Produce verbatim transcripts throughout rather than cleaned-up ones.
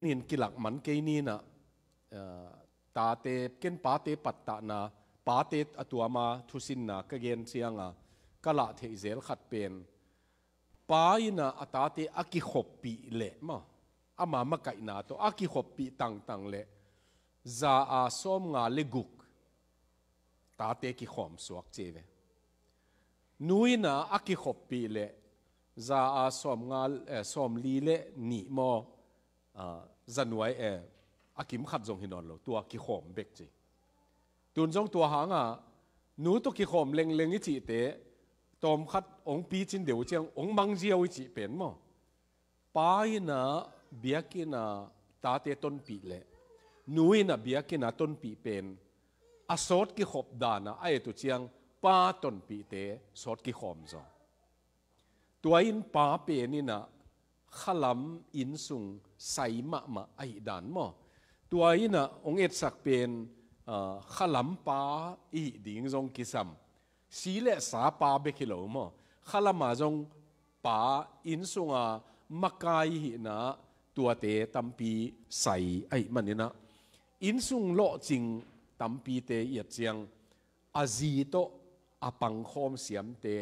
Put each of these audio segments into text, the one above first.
in kilak man kei ni in ah, aa, tate, ken pate pattahna, pate a tuama thusinna ka gen cianga ka lah theih zel khat pen, pa in ah a tate a kikhoppih leh maw, ama makaihna tawh a kikhoppih tangtang leh za a sawmnga le guk tate kikhawm suak ci ve. Nu in ah a kikhoppih leh za a sawmnga, eh, sawmli le nih maw, ah, za nuai, eh, a kim khat zong hi nawn lo, tua kikhawm bek ci. Tun zong tua hanga nu tawh kikhawm lengleng i cihte tawmkhat hong picin deuh ciang hong mangziau i cih pen maw, pa in ah biakinn ah tate tonpih leh nu in ah biakinn ah tonpih pen a sawt kikhop dan ah a et uh ciang pa tonpihte sawt kikhawm zaw. Tua in pa pen in ah khalam innsung sai mahmah ahih dan maw, tua in ah hong etsak pen, ah, khalam pa i hih ding zong kisam. Si le sa pa bek hi lo maw, khalam ah zong pa, innsunga makai hihna tuate tampi sai ahih man in ah, innsung lawhcing tampite i et ciang a zi tawh a pangkhawm siamte,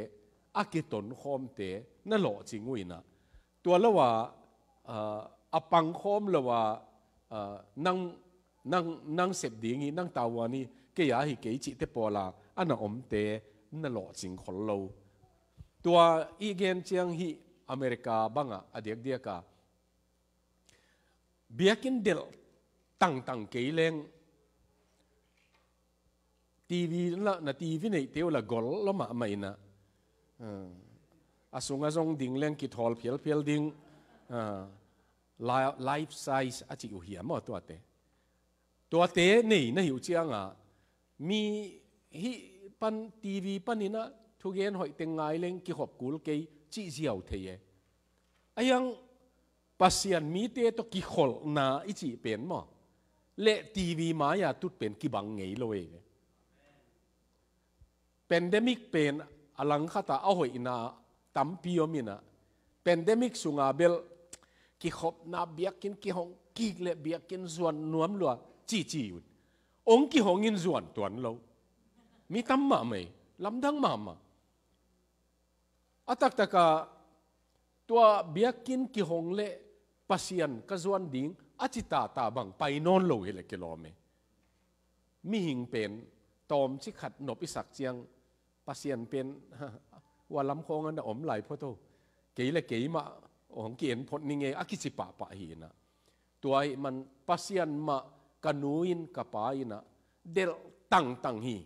a kitonkhawmte na lawhcing uh in ah, tua lo a, ah, a pangkhawm lo a, ah, nang, nang, nang sep ding hi, nang tavuan hi, kei a hi kei cihte pawla a na omte na lawhcing khol lo. Tua i gen ciang hih America bangah a diakdiaka biakinn delh tangtang kei leng, TV la, na TV neihte uh la gol lo mahmah in ah, ah, a sungah zong ding leng kithawl phialphial ding, ah, li-, life size a cih uh hiam aw tuate. Tuate nei na hi uh cianga mi hih pan TV pan in ah thugen hoih teng ngai leng kikhop kul kei cih ziau thei e. A hiang Pasian mite tawh kikholhna i cih pen maw, le TV mai-a tut pen kibang ngei lo ei ve. Pandemic pen a langkhatah a hoihna tampi om in ah, pandemic sunga bel kikhopna biakinn kihong kik le biakinn zuan nuam lua cici un. Ong kihong in zuan tuan lo. Mi tam mahmah ei, lamdang mahmah. A taktakah tua biakinn kihong le Pasian ka zuan ding a ci tata bang pai nawn lo hi le kilawm e. Mihing pen tawmci khat nop i sak ciang Pasian pen hua lam khawngah na om lai phot o, kei le keimah hong ki-en phot ning e a kici pahpah hi in ah. Tua ahih man Pasian mah ka nu in ka pa in ah delh tangtang hi.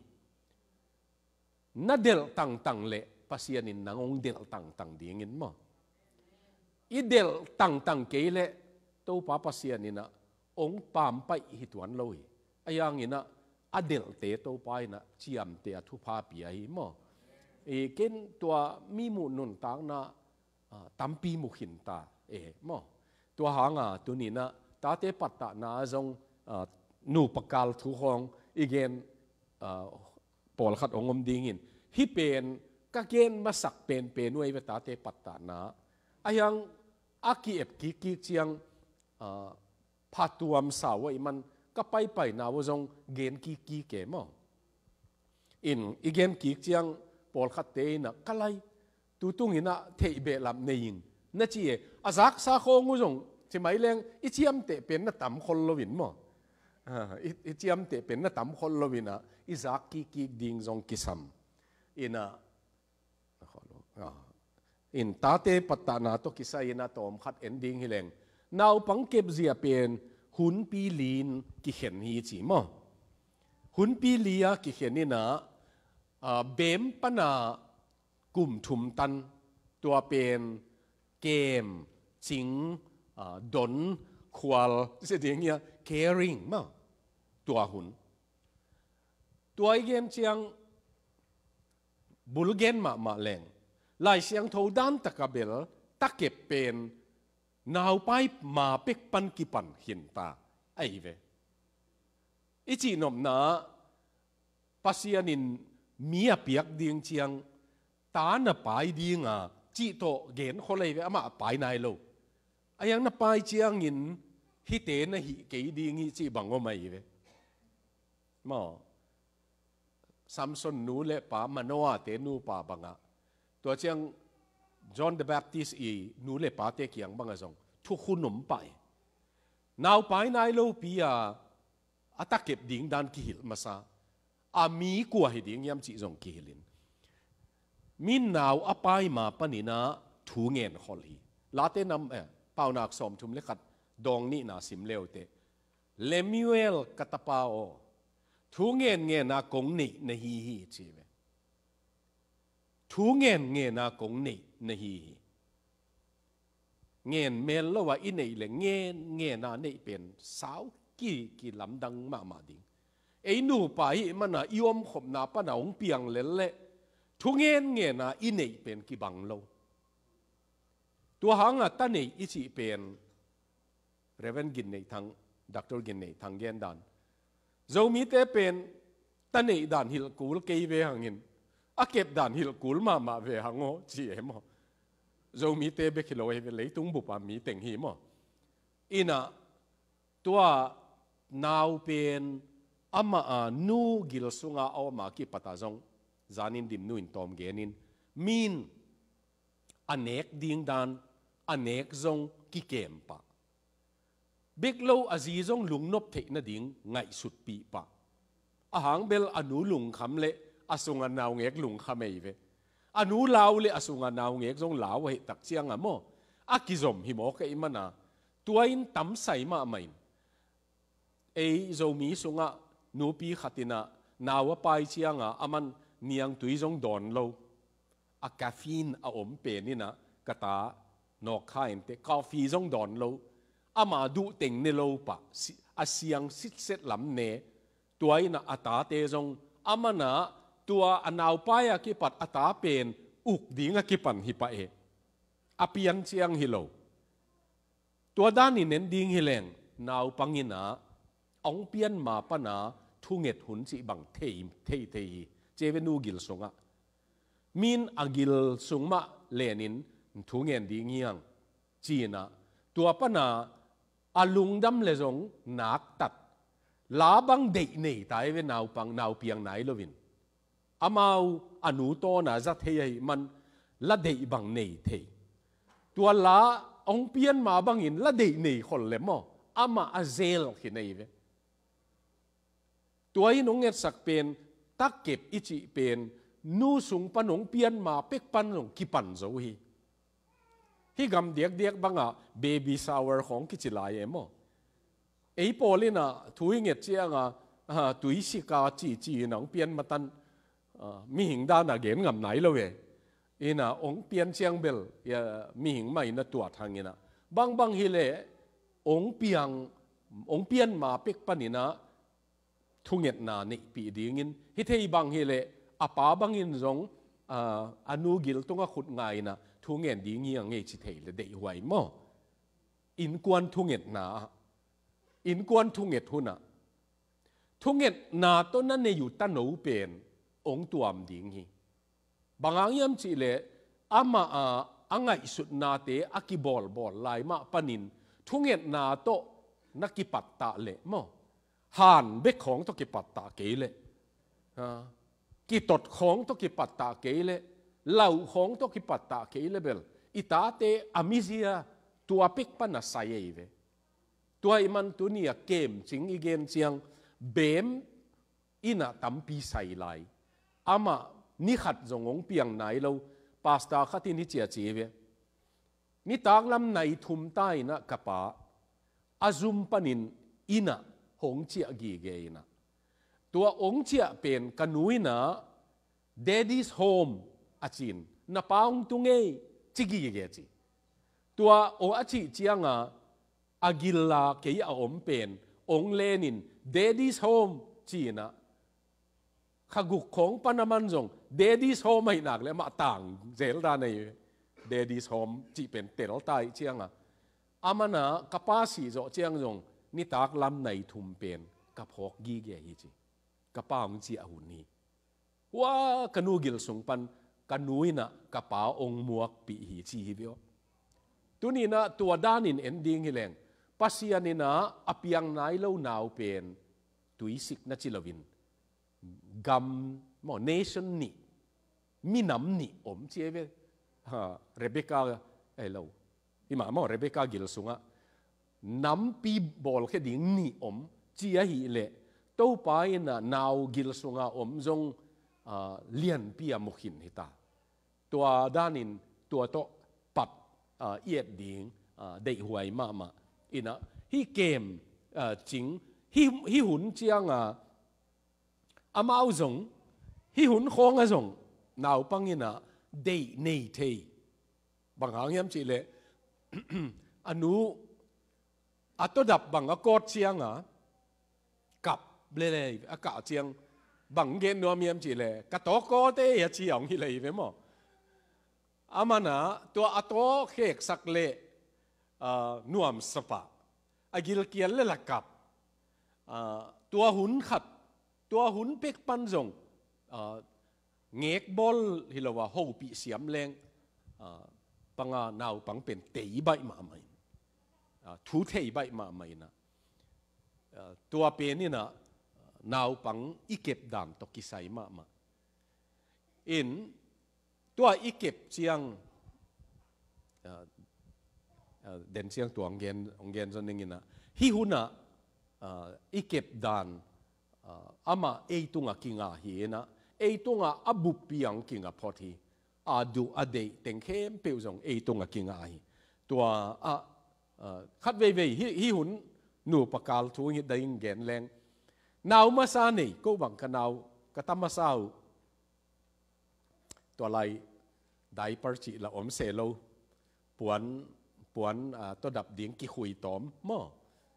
Na delh tangtang leh Pasian in nang hong delh tangtang dingin maw. I delh tangtang kei leh Topa Pasian in ah hong pampaih hi tuan lo hi. A hiang in ah a delhte Topa in ah ciamteh a thupha pia hi maw. I ken tua mi muh nuntakna ah, tampi mu khin ta e maw. Tua hanga tuni in ah tate pattahna zong, ah, nupa kal thu khawng i gen, ah, pawlkhat hong om dingin, hih pen ka gen masak penpen uh ei ve tate pattahna. A hiang a ki-ep kikkik ciang, ah, phatuam sau ahih man ka paipaina uh zong gen kikkik e maw. In i gen kik ciang pawlkhatte in ah ka lai, tutung in ah theih behlap nei ing na ci e. A zaksa khawng uh zong ci mai leng i ciamteh pen na tam khol lo in maw. Ah, i, i ciamteh pen na tam khol lo in ah i zak kikkik ding zong kisam. In ah In tate pattahna tawh kisai in a tawmkhat en ding hi leng, naupang kepzia pen hunpi li-in kikhen hi ci maw. Hunpi li-a kikhen in ah, ah, bem pana kum thum tan, tua pen kem, cing, ah, don, khual, sia ding ia, caring maw. Tua hun. Tua i gen ciang bul gen mahmah leng, Lai Siangtho dan taka bel takep pen naupai ma pek pan kipan khin ta ahi ve. I cihnopna Pasian in mi a piak ding ciang ta na pai dinga cih tawh gen khol ahi ve, amah a pai nai lo. A hiang na pai ciangin hihte na hih kei ding hi cih bang om ahi ve. Maw, Samson nu le pa, Manoa te nupa bangah, tua ciang John the Baptist i nu le pate kiang bangah zong thukhun om pah hi. Naupai nai lopi a a takep ding dan kihilh masa, a mi kua hi ding hiam cih zong kihilhin, min nau a pai ma paninah thu ngen khol hi. Late nam, eh, Paunak sawmthum le khat, dawng nihna sim leute, Lemuel ka tapa aw, thu ngen ngena kong neih na hi hi, ci ve. Thu ngen ngena kong neih na hi hi. Ngen mel lo a i neih le ngen ngena neih pen sau ki, kilamdang mahmah ding. Ei nupa hih mana i omkhopna pana hong piang lel le thu ngen ngena i neih pen kibang lo. Tua hanga ta neih i cih pen Reverend Gin Neih Thang, Doctor Gin Neih Thang gen dan, Zomite pen ta neih dan hilh kul kei ve hangin, a kep dan hilh kul mahmah ve hang aw, ci e maw. Zomite bek hi lo hi ve, leitung bupa mi teng hi maw. Inah tua nau pen amah a nu gil sunga a om a kipata zong zanin Dimnu in tawm genin, min a nek ding dan, a nek zong kikem pah. Bek lo a zi zong lungnop theih nading ngaihsutpih pah. A hang bel a nu lungkham le a sunga naungek lungkham ei ve. A nu lau le a sunga naungek zong lau ahih tak cianga maw, a kizom hi mawk ahih mana, tua in tamsai mahmah in. Ei Zomi sungah nupi khatinah nau a pai cianga aman niangtui zong dawn lo. A caffeine a om peninah ka ta nawkkha inteh, coffee zong dawn lo. Ama duhteng ne lo pah, si-, a siang sitset lam ne. Tua inah a tate zong amanah tua a naupai a kipat a ta pen uk ding a kipan hi pah e. A pian ciang hi lo. Tua danin en ding hileng, naupang inah a hong pian ma pana thunget hun cih bang thei, thei, thei hi. Ci e ve, nu gil sungah. Min a gil sung mah lenin thungen ding hiang, cinah tua pana a lungdam le zong naktat. La bang deih nei ta e ve, naupang, nau piang nai loin. Amau a nu tawna za thei ahih man la deih bang nei thei. Tua la hong pian ma bangin la deih nei khol le maw, amah a zel khin ei ve. Tua in hong ngetsak pen, takep i cih pen nu sung pan hong pian ma pek pan zong kipan zo hi. Hih gam diakdiak bangah baby shower khawng kici lai e maw. Ei pawl inah thu i nget cianga, ah, tuisika cici inah hong pian matan, ah, mihing dana gen ngam nai lo e. Inah hong pian ciang bel, ya, mihing mah inah tuat hang inah. Bangbang hileh hong piang, hong pian ma pek paninah thungetna neihpih dingin, hi thei bang hileh a pa bangin zong, ah, a nu gil tungah khut nga inah thungen ding hi a ngei ci thei le deihhuai maw. Innkuan thungetna ah, innkuan thunget hunah thungetna tawh na nei uh tano pen hong tuam ding hi. Bang hang hiam cihleh amah a, a ngaihsutnate a kibawlbawl lai mah panin thungetna tawh na kipattah leh maw, han bek khawng tawh kipattah kei leh, ah, kitot khawng tawh kipattah kei leh, lauh khawng tawh kipattah kei leh bel i tate a mizia tua pek pan a sai ei ve. Tua ahih man tuni a kemcing i gen ciang, beem inah tampi sai lai. Amah ni khat zong hong piang nai lo. Pastor khat in hi ciah ci ve. Nitaklam nai thum ta inah ka pa a zum panin inah hong ciah gige inah, tua hong ciah pen ka nu inah, "Daddy's home," a ci-in, "Na pa hong tu ngei," ci gige ci. Tua aw a cih cianga a gilla kei a om pen hong lenin, "Daddy's home," ci inah, kha guk khawng pan a man zong "Daddy's home" ahi nak le amah tang zel dan ahi. "Daddy's home" cih pen tel ta ih cianga, a manah ka pa sih zawh ciang zong nitaklam nai thum pen ka phawk gige hi ci. Ka pa hong ciah hun hi. Hua ka nu gil sung pan ka nu inah ka pa hong muakpih hi ci hi ve aw. Tuni inah tua danin en ding hileng, Pasian in a piang nai lo nau pen tuisik na ci loin gam maw, nation nih, minam nih om ci ve. Ha, Rebecca, eh, lo. Ima maw, Rebecca gil sungah nampi bawlkhia ding nih om ci ahih leh Topa in a nau gil sunga om zong, ah, lianpi a mu khin hi ta. Tua danin tua tawh pat, ah, i et ding, ah, deihhuai mahmah. In a hih kem, ah, cing, hih, hih hun cianga amau zong, hih hun khawnga zong naupang in a deih nei thei. Bang hang hiam cih leh a nu a tawdap bang a kawt cianga kap lelei a kah ciang bang gen nuam hiam cih leh ka taw kawte a ci a hong hi lei ve maw. Aman a tua a taw kheksak leh, ah, nuamsa pah, a gilkial leh la kap. Ah, tua hun khat, tua hun pek pan zong, ah, ngek bawl hi lo a hopih siam leng, ah, panga naupang pen tei baih mahmah in, ah, thu thei baih mahmah in a, ah, tua pen in a naupang i kep dan tawh kisai mahmah. In tua i kep ciang, ah, ah, den ciang tua hong gen, hong gen zon ning in a, hih hun a, ah, i kep dan, ah, amah ei tungah kinga hi in a, ei tungah a buppi ang kinga phot hi. A duh a deih teng khempeuh zong ei tungah kinga hi. Tua ah, ah, khat veivei hih, hih hun nupa kal thu hi ding gen leng, nau masa nei, ko bang ka nau, ka ta masa uh. Tua lai diaper cih la om se lo. Puan, puan, ah, tawdap ding kikhui tawm maw.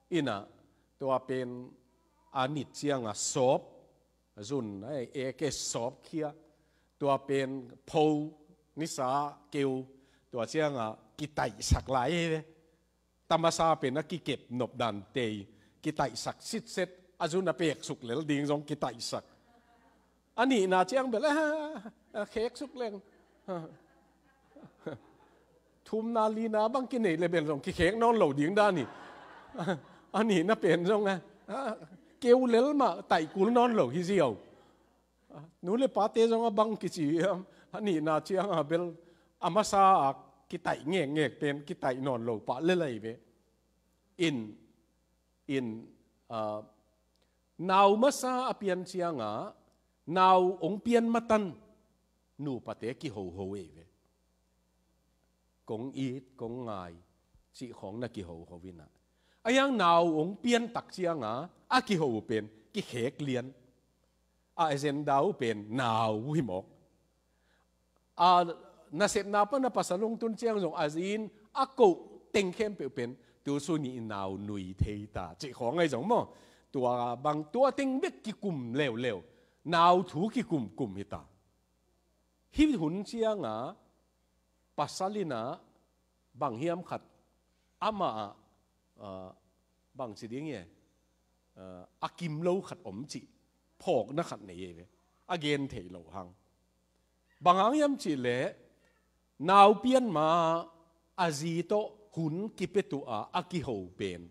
In a tua pen a nit cianga sawp, zun, ai, eke sawp khia. Tua pen pho, nisa keu, tua cianga kitaihsak lai hi ve. Ta masa pen a kikep nop dan tei, kitaihsak sitset, a zun a pek suk lel ding zong kitaihsak. A nihna ciang bel, ah, ah, khek suk leng. Thumna lina bang kinei leh bel zong kikhek nawn lo ding dan hi. A nihna pen zong, ah, ah, keu lel mah taih kul nawn lo hi ziau. Nu le pate zong a bang kici hiam, a nihna cianga bel a masa a kitaih ngekngek pen kitaih nawn lo pah lelei ve. In, in, ah, nau masa a pian cianga nau hong pian matan nupate kihoho ei ve. Kong it, kong ngai, cih khawng na kihoho in a. A hiang nau hong pian tak cianga a kiho pen kikhek lian. A agenda uh pen nau hi mawk. A nasepna pan a pasal hong tun ciang zong a zin a koh teng khempeuh pen tu suni nau nui thei ta cih khawng ahi zong maw. Tua bang tua teng bek kikum leuleu. Nau thu kikumkum hi ta. Hih hun cianga pasal in a bang hiam khat amah a, ah, bang ci ding e, ah, a kim lo khat om cih phawkna khat nei e ve. A gen thei lo hang. Bang hang hiam cih leh nau pian ma a zi tawh hun kipia tuh a a kiho pen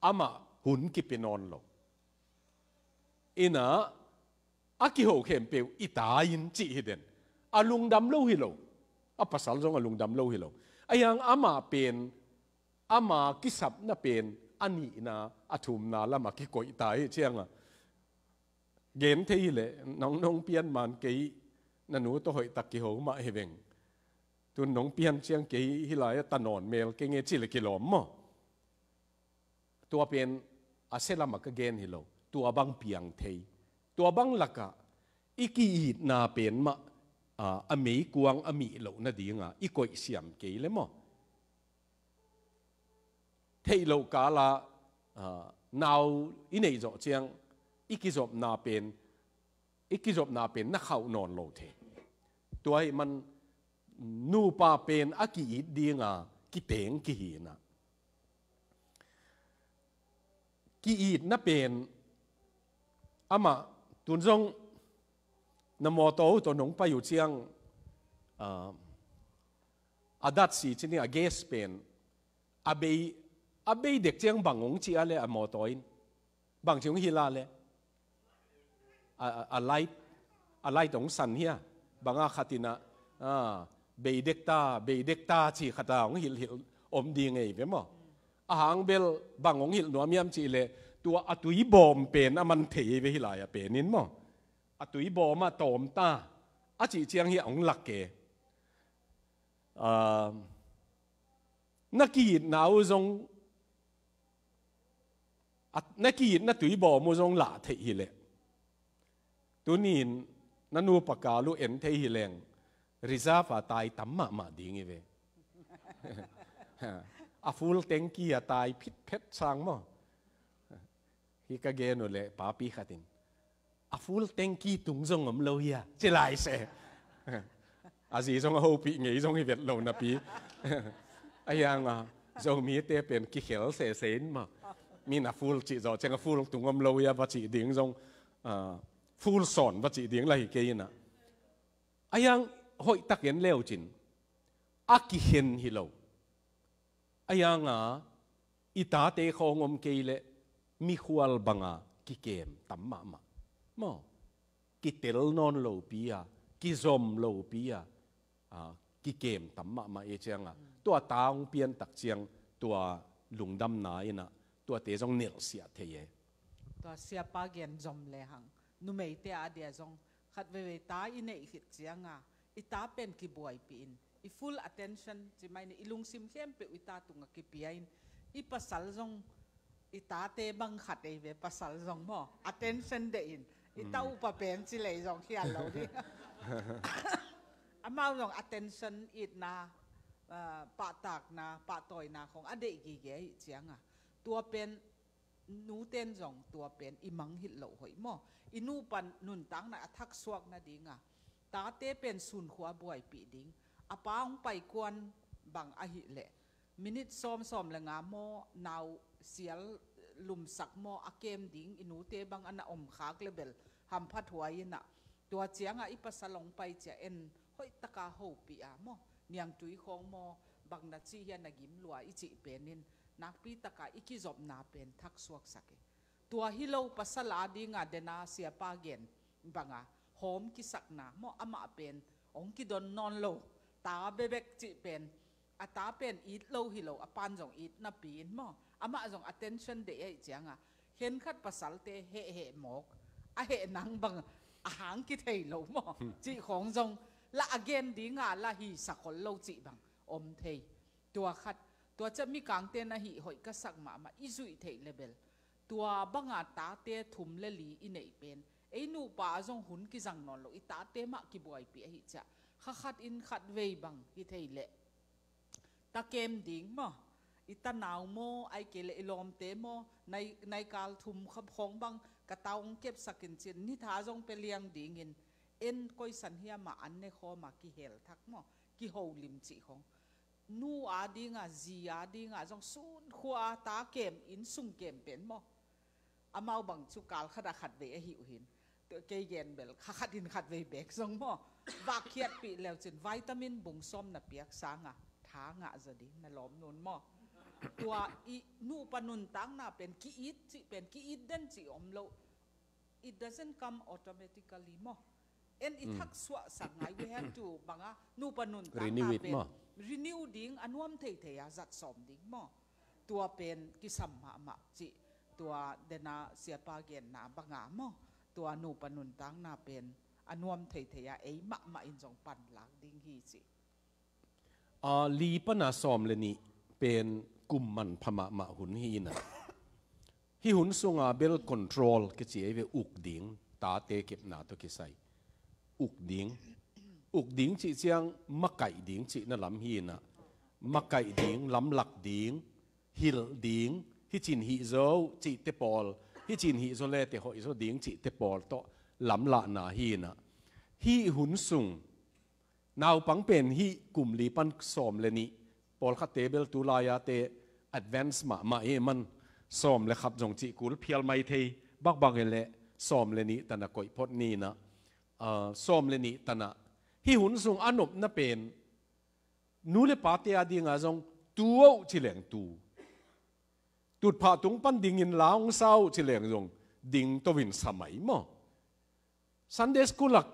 amah hun kipia nawn lo. In a a kiho khempeuh i ta in cih hi den. A lungdam lo hi lo. A pasal zong a lungdam lo hi lo. A hiang amah pen, ama kisapna pen a nihna, a thumna lamah kikoih ta hi cianga. Gen thei hi leh, nang nong pian man kei na nu tawh hoih tak kiho mah hi veng. Tun nong pian ciang kei hih lai-ah ta nawn mel kei nge ci leh kilawm maw. Tua pen a sia lamah ka gen hi lo. Tua bang piang thei. Tua bang lakah i ki-itna pen mah, a, a meikuang a mih loh nadinga i koihsiam kei le maw. Theih loh kala, a, nau i neih zawh ciang i kizopna pen, i kizopna pen na khauh nawn lo thei. Tua ahih man nupa pen a ki-it dinga kiteng kihi na. Ki-itna pen amah tun zong na mawtaw uh tawh nong pai uh ciang, ah, a datsi cini a gas pen a bei A bei dek ciang bang hong ci a le a mawtaw in? Bang ci hong hilh a le? A, a, a light, a light hong san hia? Bang a khat in a, a, bei dek ta, bei dek ta ci khat a hong hilh hilh om ding ei ve maw? A hang bel bang hong hilh nuam hiam cih le tua a tui bawm pen a man thei ei ve hih lai a pen in maw? A tui bawm a tawm ta a cih ciang hi a hong lak e. A, na ki-itna uh zong, a, na ki-itna tui bawm uh zong lah theih hi leh, tuni-in na nupa kal uh en thei hi leng, reserve a tai tam mahmah ding hi ve. A full tanki a tai phitphet sang maw? Hi ka gen uh leh papi khat in, a full tanki tung zong om lo hia, ci lai se. A zi zong a hopih ngei zong hi vet lo napi. A hiang a, Zomite pen kikhel sese in maw? Min a full cih zawh ciang a full tung om lo hia va cih ding zong, a, full sawn va cih ding lah hi kei in a. A hiang hoih tak en leu cin, a kikhen hi lo. A hiang a, i tate khawng om kei leh mikhual bang a kikem tam mahmah maw? Kitel nawn lopi a, kizom lopi a, a, kikem tam mahmah i ciang a, tua ta hong pian tak ciang tua lungdamna in a, tuate zong nelhsiah thei e. Tua siapa gen zom le hang, numeite a dia zong khat veivei ta i neih khit ciang a, i ta pen kibuaipih in, i full attention ci mai ni, i lungsim khempeuh i ta tungah kipia in, i pasal zong, i tate bang khat ei ve, pasal zong maw, attention deih in, i ta upa pen ci lei zong khial lo ding. Amau zong attention, itna, a, pahtakna, pahtawina khong a deih gige ahih ciang a, tua pen nuten zong tua pen i mangngilh loh hoih maw? I nupa nuntakna a thaksuak nading a, tate pen sunkhua buaipih ding. A pa hong pai kuan bang ahih leh, minit sawm, sawm le nga maw, nau sial lumsak maw, a kem ding i nute bang a na om khak le bel hamphat huai in a, tua ciang a i pasal hong pai ciang en hoih taka hopih a maw, niangtui khawng maw, bang na cih hia, na gim lua i cih pen in, nakpi taka i kizopna pen thaksuaksak e. Tua hi lo, pasal a ding a, den a siapa gen bang a hawm kisakna maw, amah pen hong kidon nawn lo, ta bebek cih pen, a ta pen it lo hi lo, a pa'n zong it napi in maw, amah zong attention deih ahih ciang a, khenkhat pasalte heh heh mawk, a heh nang bang a hang kithei lo maw, cih khawng zong lah a gen ding a lah hi sakhol lo cih bang om thei. Tua khat, tua ciang mikangte na hih hoih ka sak mahmah, i zuih theih le bel, tua bang a tate thum le li i neih pen, ei nupa a zong hun kizang nawn lo, i tate mah kibuaipih ahih ciang, kha khat in khat vei bang hi thei leh, ta kem ding maw, i tanau maw, ahih kei leh i lawmte maw, nai, nai kal thum kha khawng bang ka ta hong kepsak in cin, ni tha zong pia liang ding in, en koisan hiam a an ne khawm a kihel thak maw, kiholim cih khawng. Nu a ding a, zi a ding a zong sunkhua a ta kem, inn sung kem pen maw. Amau bang cu kal khat a khat vei ahi uh hin, kei gen bel kha khat in khat vei bek zong maw, vak khiatpih leu cin vitamin bung sawm na piak sang a tha ngah zaw ding na lawm nun maw. Tua i nupa nuntakna pen ki-it cih pen, ki-it den cih om lo. It doesn't come automatically maw. En i thak suahsak ngai, we have to bang a, nupa nuntakna pen renew it maw, renew ding, a nuam thei thei a zat sawm ding maw. Tua pen kisam mahmah cih, tua den a siapa genna bang a maw, tua nupa nuntakna pen a nuam thei thei a ei mahmah in zong panlak ding hi cih. A, li pan a sawm le nih pen kum manpha mahmah hun hi in a, hih hun sung a bel control kici ei ve, uk ding, tate kepna tawh kisai. Uk ding, uk ding cih ciang makaih ding cihna lam hi in a, makaih ding, lamlak ding, hilh ding, hih cin hih zo cihte pawl, hih cin hih zo le te hoih zo ding cihte pawl tawh lamlahna hi in a, hih hun sung naupang pen hih kum li pan sawm le nih, pawlkhatte bel tu lai-ate advance mahmah hi man, sawm le khat zong cih kul phial mai thei, bakbak in leh sawm le nih tan a koih phot ni in a, a, sawm le nih tan a hih hun sung a nopna pen nu le pate a ding a zong tu oh ci leng tu. Tutphah tung pan dingin la hong sa uh ci leng zong ding to in sa mai maw. Sunday school ah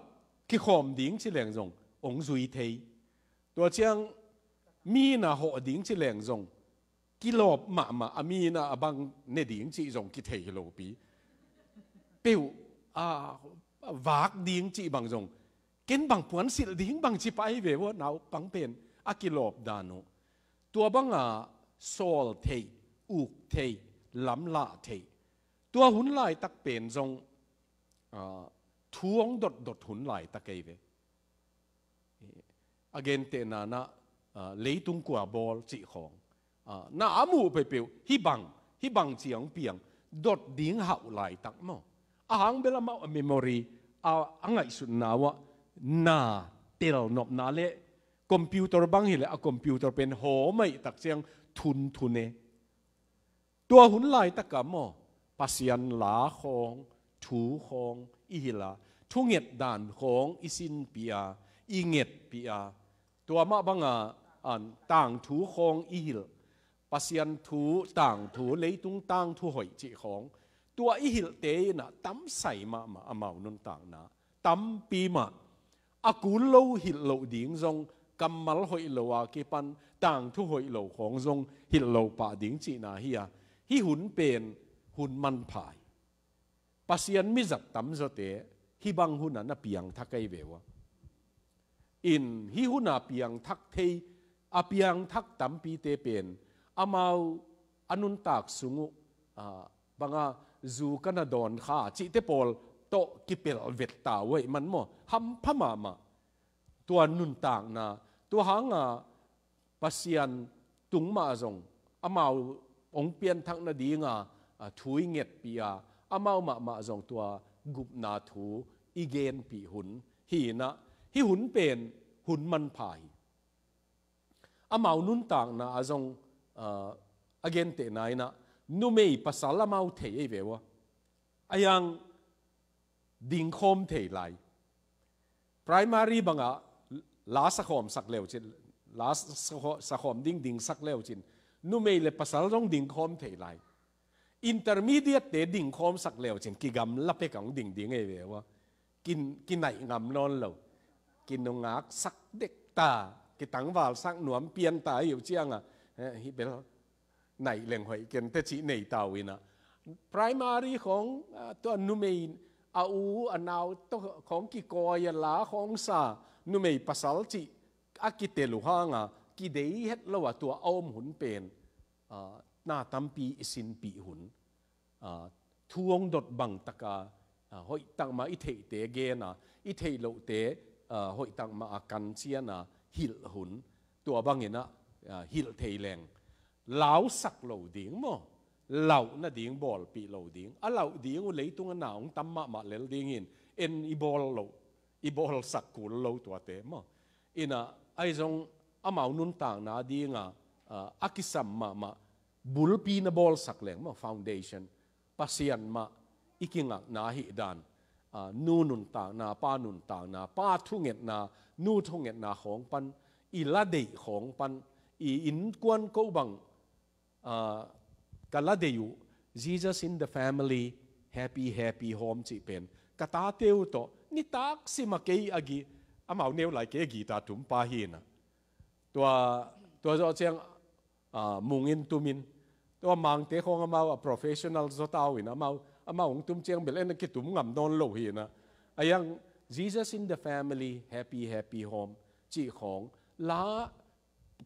kikhawm ding ci leng zong hong zui thei. Tua ciang mi in a hawh ding ci leng zong kilawp mahmah, a mi in a bang ne ding cih zong kithei hi lo pi. Peuh a vak ding cih bang zong ken bang puansilh ding bang ci pai ve uh a, naupang pen a kilawp dan uh. Tua banga sawl theih, uk theih, lamlah theih. Tua hun laitak pen zong, ah, thu hong dotdot hun laitak ei ve. A gentehna in ah, leitung kua bawl cih khawng, ah, na a muh peuhpeuh hih bang, hih bang ci hong piang, dot ding hauh laitak maw. A hang bel amau a memory, a, a ngaihsutna uh ah na telnopna le computer bang hileh a computer pen hawm ahih tak ciang thunthun e. Tua hun laitak ah maw, Pasian la khawng, thu khawng i hilh a, thunget dan khawng i sinpih a, i ngetpih a, tua mah banga, an, tangthu khawng i hilh, Pasian thu, tangthu, leitung tangthu hoih cih khawng, tua i hilhte in ah tamsai mahmah amau nuntakna tampi mah. A kul lo hilh loh ding zong, kammal hoih lo a kipan tangthu hoih lo khawng zong hilh lo pah ding cihna hi a, hih hun pen hun manpha hi. Pasian mizat tamzawte hih bang hun ah na piangthak ei ve uh a. In hih hun a piangthak thei, a piangthak tampite pen amau a nuntak sung uh, ah, banga zu ka na dawn kha cihte pawl tawh kipelh vet ta uh ahih man maw, hampha mahmah. Tua nuntakna, tua hanga Pasian tung mah zong amau hong pianthak nadinga, ah, thu i ngetpih a, amau mahmah zong tua gupna thu i genpih hun hi in ah, hih hun pen hun manpha hi. Amau nuntakna ah zong, ah, a gentehna in ah numei pasal amau thei ei ve uh a. A yang dingkhawm thei lai. Primary bangah la sakhawm sak leucin, la sakhaw-, sakhawm ding dingsak leucin, numei le pasal zong dingkhawm thei lai. Intermediate-te dingkhawm sak leucin kigamla pek a hong ding ding ei ve uh a. Kin-, kinaih ngam nawn lo. Kinungak sak dek ta, kitangval sak nuam pian ta hi uh ciangah, eh, hih bel naih leng hoih ken teh cih nei ta uh in ah. Primary khawng, ah, tua numei a u a nau tawh khawng kikawi a la khawng sa, numei pasal cih a kitel uh hanga kidei het lo a tua a om hun pen, ah, na tampi i sinpih hun. Ah, thu hong dot bang taka, ah, hoih tak mah i theihte gen a, i theih lohte, ah, hoih tak mah a kancian a hilh hun. Tua bangin ah, ah, hilh thei leng lausak lo ding maw, lauh nading bawlpih lo ding. A lauh ding uh leitung a na hong tam mahmah lel ding in, en i bawl loh, i bawlsak kul lo tuate maw. In ah, ahi zong amau nuntakna dinga, ah, a kisam mahmah bulpi na bawlsak leng maw, foundation, Pasian mah i kingakna ahih dan, ah, nu nuntakna, pa nuntakna, pa thungetna, nu thungetna khawng pan, i la deih khawng pan, i innkuan ko bang, ah, ka la deih uh, Jesus in the family, happy, happy home cih pen ka tate uh tawh nitak sim a kei a gi-, amau neu lai kei a guitar tumpa hi in ah. Tua, tua zawh ciang, ah, mungin tumin, tua Mangte khawng amau a professional zaw ta uh in ah, amau, amau hong tum ciang bel en a kitum ngam nawn lo hi in ah. A yang Jesus in the family, happy, happy home cih khawng la,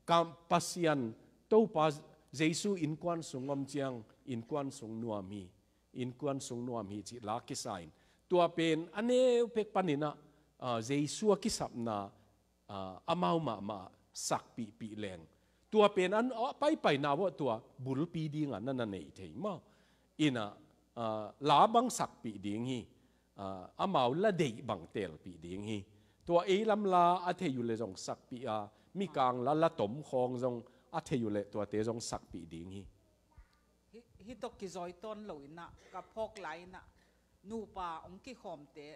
kam, Pasian Topa Jesu innkuan sung om ciang, innkuan sung nuam hi, innkuan sung nuam hi cih la kisa in. Tua pen a neu pek panin ah, ah, Jesu a kisapna, ah, amau mahmah sakpihpih leng, tua pen an, ah, paipaina uh ah tua bulpi dinga na na nei thei maw. In ah, ah, la bang sakpih ding hi. Ah, amau la deih bang telpih ding hi. Tua ei lam la a thei uh le zong sakpih a, Mikang la, la tom khawng zong a thei uh le tuate zong sakpih ding hi. Hi, hi tawh kizawi tawn lo in ah, ka phawk lai in ah, nupa hong kikhawmte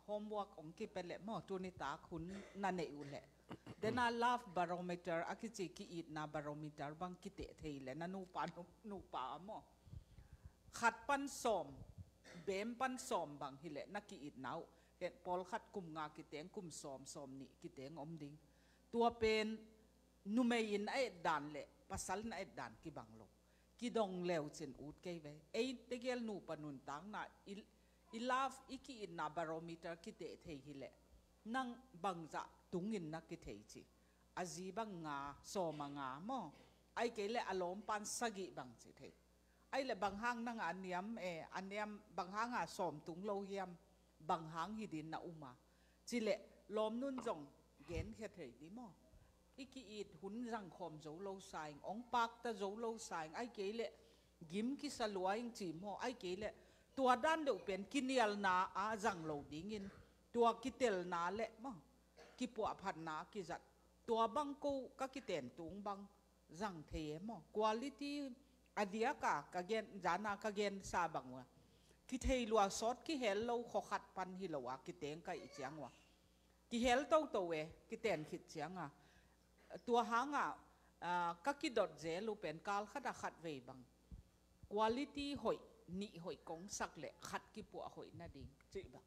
homework hong kipia leh maw, tuni tak hun na neih uh leh, den a love barometer a kici, ki-itna barometer bang kiteh thei leh na nupa, nu-, nupa maw. khat pan sawm, bem pan sawm bang hileh na ki-itna uh, pawlkhat kum nga kiteng, kum sawm, sawm nih kiteng om ding. Tua pen numei in a etdan le pasal in a etdan kibang lo. Kidong leucin ut kei ve. Ei tegel nupa nuntakna i, i love, i ki-itna barometer kiteh thei hileh nang bangzah tungin na kithei ci. A zi bang nga, sawm a nga maw? Ai kei le a lawmpan sagih bang ci thei. Ai le bang hang nang a niam, eh, a niam bang hang a sawm tung lo hiam? Bang hang hi din na um a? Ci le lawmnun zong genkhia thei di maw? I ki-it hun zangkhawm zo lo sa ing, ong pakta zo lo sa ing, ai kei le gim kisa lua ing ci maw? Ai kei le tua dan deuh pen kinialna a zang lo dingin, tua kitelna le maw, kipuahphatna kizat, tua bang ko ka kiten tung bang zang thei e maw? Quality a diaka ka gen, zana ka gensa bang uh a, kithei lua sawt, kihel lo, khua khat pan hi lo a kiteng ka ih ciang uh a, kihel toto e, kiten khit cianga. Tua hanga, ah, ka kidot zel uh pen kal khat a khat vei bang quality hoih, nih hoih kong sak le khat kipuah hoih nading cih bang.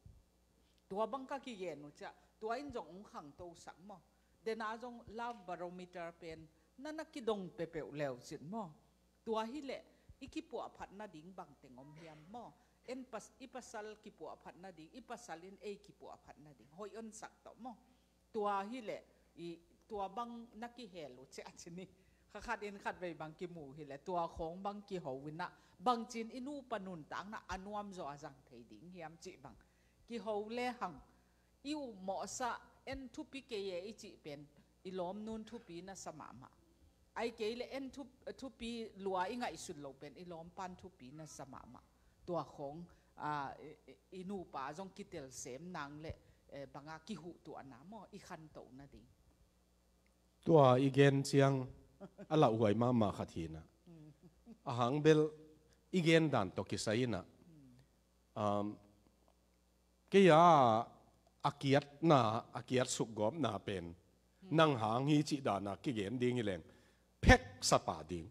Tua bang ka kigen uh ciah, tua in zong ong khangto sak maw? Dena zong love barometer pen na na kidong pepeuh leucin maw? Tua hileh i kipuahphat nading bang teng om hiam maw? En pas, i pasal kipuahphat nading, i pasal in ei kipuahphat nading hoih onsak tawh maw? Tua hileh i, tua bang na kihel uh ciah ci ni. Kha khat in khat vei bang kimu hileh tua khawng bang kiho inah bangcin i nupa nuntakna a nuamzaw a zang thei ding hiam cih bang kiho le hang. I upmawhsa, en thupi kei e i cih pen i lawmnun thupi na sa mahmah. Ai kei le en thup-, thupi lua i ngaihsut lo pen i lawmpan thupi na sa mahmah. Tua khawng, ah, i, i, i nupa zong kitel sem nang le, eh, banga kihuhtuahna maw, i khantoh nading. Tua i gen ciang a lauhuai mahmah khat hinah. A hang bel i gen dan tawh kisai inah. Um, kei a, a kiatna, a kiat sukgawpna pen nang hang hi cih dana kigen ding hi leng, phek sapa ding.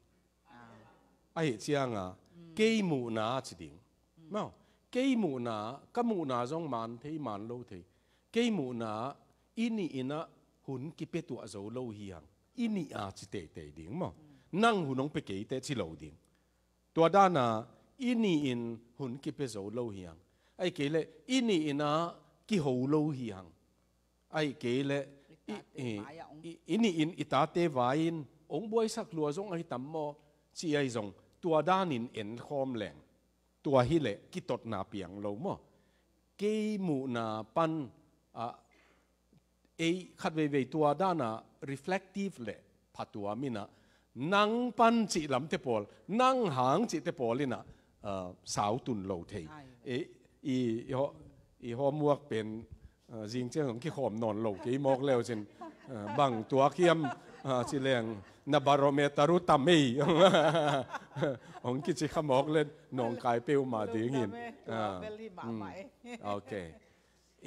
Ahi cianga kei muhna ci ding. Mau, kei muhna, ka muhna zong man thei, man lo thei. Kei muhna i nih inah hun kipia tuah zo lo hi hang. I nih a ci teitei ding maw? Nang hun hong pia kei teh ci lo ding. Tua dana i nih in hun kipia zo lo hi hang. Ai kei le i nih inah kiho lo hi hang. Ai kei le i, i, i, i nih in i tate vai in ong buaisak lua zong ahi tam maw? Ci ai zong tua danin enkhawm leng. Tua hileh kitotna piang lo maw? Kei muhna pan, ah, ei khat veivei tua dana reflective le phatuam inah nang pan cih lamte pawl, nang hang cihte pawl inah, ah, sautun lo thei. Ai. Ei, i, i, ho-, i homework pen, ah, zing ciang hong kikhawm nawn lo kei mawk leucin, ah, bang tuak hiam, ah, ci leng na barometer uh tam ei. Hong kici kha mawk le nawngkai peuhmah dingin. Tua bel hi mahmah e. Okay.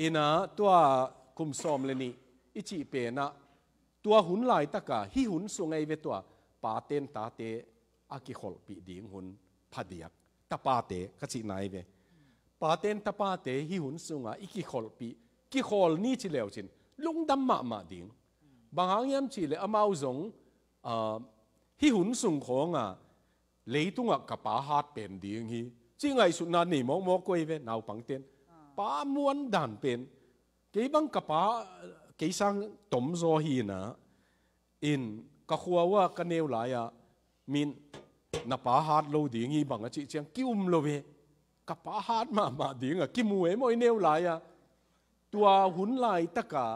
Inah tua kum sawm le nih i cih penah tua hun laitaka hih hun sung ei ve tua paten tate a kikholhpih ding hun phadiak. Tapate ka cihna ei ve. Paten tapate hih hun sunga i kikholhpih, kikhawl ni ci leucin lungdam mahmah ding. Bang hang hiam cihleh amau zong, ah, hih hun sung khawnga leitungah ka pa hat pen ding hi ci ngaihsutna nei mawkmawk koi ve naupangten. Pa muan dan pen. Kei bang ka pa, kei sang tomzaw hinah. In ka khua uh ah ka neu lai-ah min na pa hat lo ding hi bang a cih ciang ki-um lo ve. Ka pa hat mahmah dingah kimu e maw i neu lai-ah. Tua hun laitaka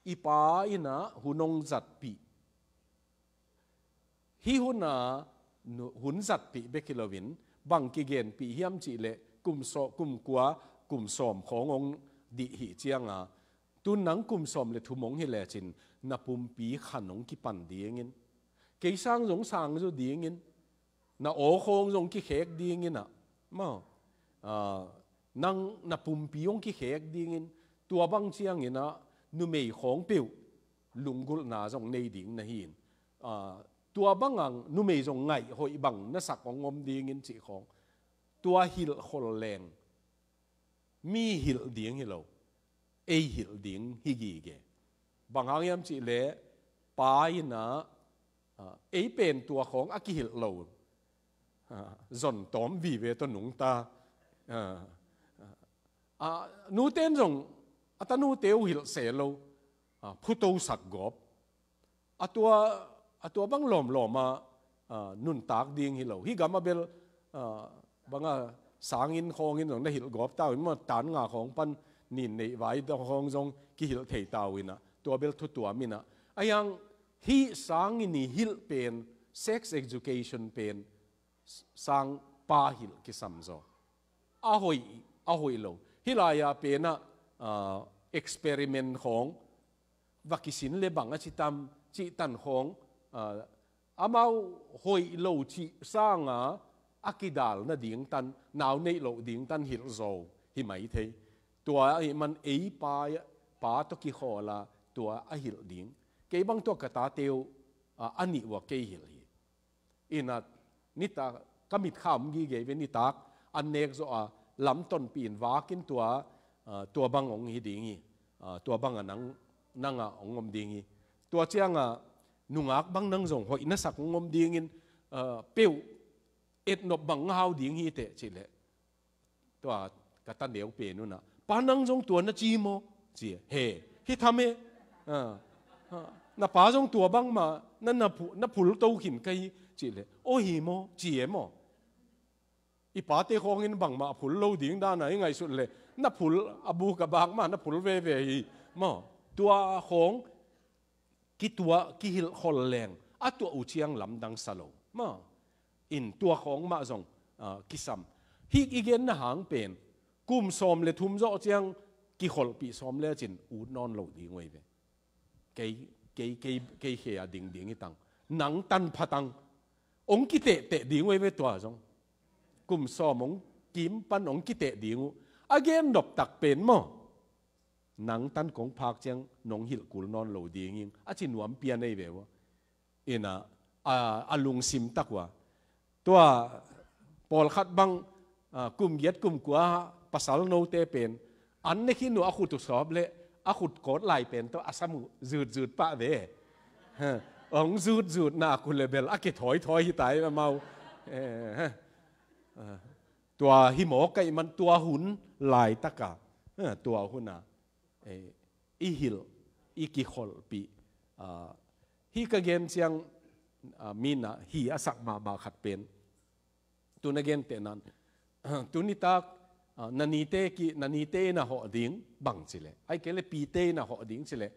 i pa inah hun hong zatpih. Hih huna nu-, hun zatpih bek hi loin bang kigenpih hiam cihleh kum saw-, kum kua, kum sawm khawng hong dih hih cianga tun nang kum sawm le thum hong hi lecin na pumpi khan hong kipan dingin, kei sang zong sang zaw dingin, na aw khawng zong kikhek dingin ah maw, ah, nang na pumpi hong kikhek dingin, tua bang ciangin ah numei khawng peuh lunggulhna zong nei ding na hi in, ah, tua bangang numei zong ngaih hoih bang na sak hong om dingin cih khawng. Tua hilh khol leng mi hilh ding hi lo, ei hilh ding hi gige. Bang hang hiam cih leh pa in ah, ah, ei pen tua khawng a kihilh lo, ah, zon tawm vive tawh nungta, ah, ah, nute in zong a tanute uh hilh se lo, ah, phutosak gawp. A tua, a tua bang lawmlawm ah, ah, nuntak ding hi lo. Hih gam ah bel, ah, bang a sanginn khawng in zong na hilh gawp ta uh in maw, tan nga khawng pan nin neih vai khawng zong kihilh thei ta uh in ah, tua bel thu tuam in ah. A hiang hih sanginn i hilh pen, sex education pen, sang pa hilh kisam zaw. A hoih, a hoih lo. Hih lai-ah pen ah, ah, experiment khawng va kisin le bang a ci tam, cih tan khawng, ah, amau hoih lo cih sanga a kidal nading tan, nau neih loh ding tan hilh zaw hi mai thei. Tua ahih man ei pa, pa tawh kikhawl a tua a hilh ding. Kei bang tua ka tate uh, ah, a nih uh a kei hilh hi. Inah nitak ka mitkham gige ve, nitak an nek zawh a lam tonpih in vakin tua, ah, tua bang hong hi ding hi. Ah, tua bang a nang, nang ah hong om ding hi. Tua ciangah nungak bang nang zong hoih na sak hong om dingin, ah, peuh etnop bang hau ding hi teh cih leh. Tua ka ta neu pen un ah, "Pa, nang zong tua na ci maw?" ci e. "He, hi tham e. Ah, ah, na pa zong tua bang mah na, na phu-, na phul to khin ka hi," cih leh, "Aw hi maw?" ci e maw. I pate khawng in bang mah phul lo ding dan a i ngaihsut leh, na phul a buk a bak mah na phul veve hi maw. Tua khawng kituah, kihilh khol leng a tuah uh ciang lamdang sa lo maw. In tua khawng mah zong, ah, kisam. Hih i genna hang pen kum sawm le thum zawh ciang kikholhpih sawm le cin ut nawn lo ding uh hi ve. Kei, kei, kei, kei khe a dingding hi tang. Nang tan pha tang. Hong kitehteh ding uh hi ve tua zong. Kum sawm hong kim pan hong kiteh ding uh. A gen nop tak pen maw. Nang tan kong phak ciang nong hilh kul nawn lo ding ing, a ci nuam pian ei ve uh a. Inah, a, a lungsim tak uh a. Tua pawlkhat bang, a, kum giat kum kua pasal note pen an ne khin uh a khut uh sawp leh a khut kawt lai pen tawh a sam uh zutzut pah ve. Ha, hong zutzut nak uh leh bel a kithawithawi hi tai amau. Eh, ha. Ah. Tua hi mawk ahih man tua hun laitaka, eh, tua huna, eh, i hilh, i kikholhpih, ah, hih ka gen ciang, ah, mi in ah hi a sak mahmah khat pen. Tu na genteh nan, tu nitak, ah, na nite ki, na nite in a hawh ding bang ci leh. Ahih kei leh pite in a hawh ding ci leh.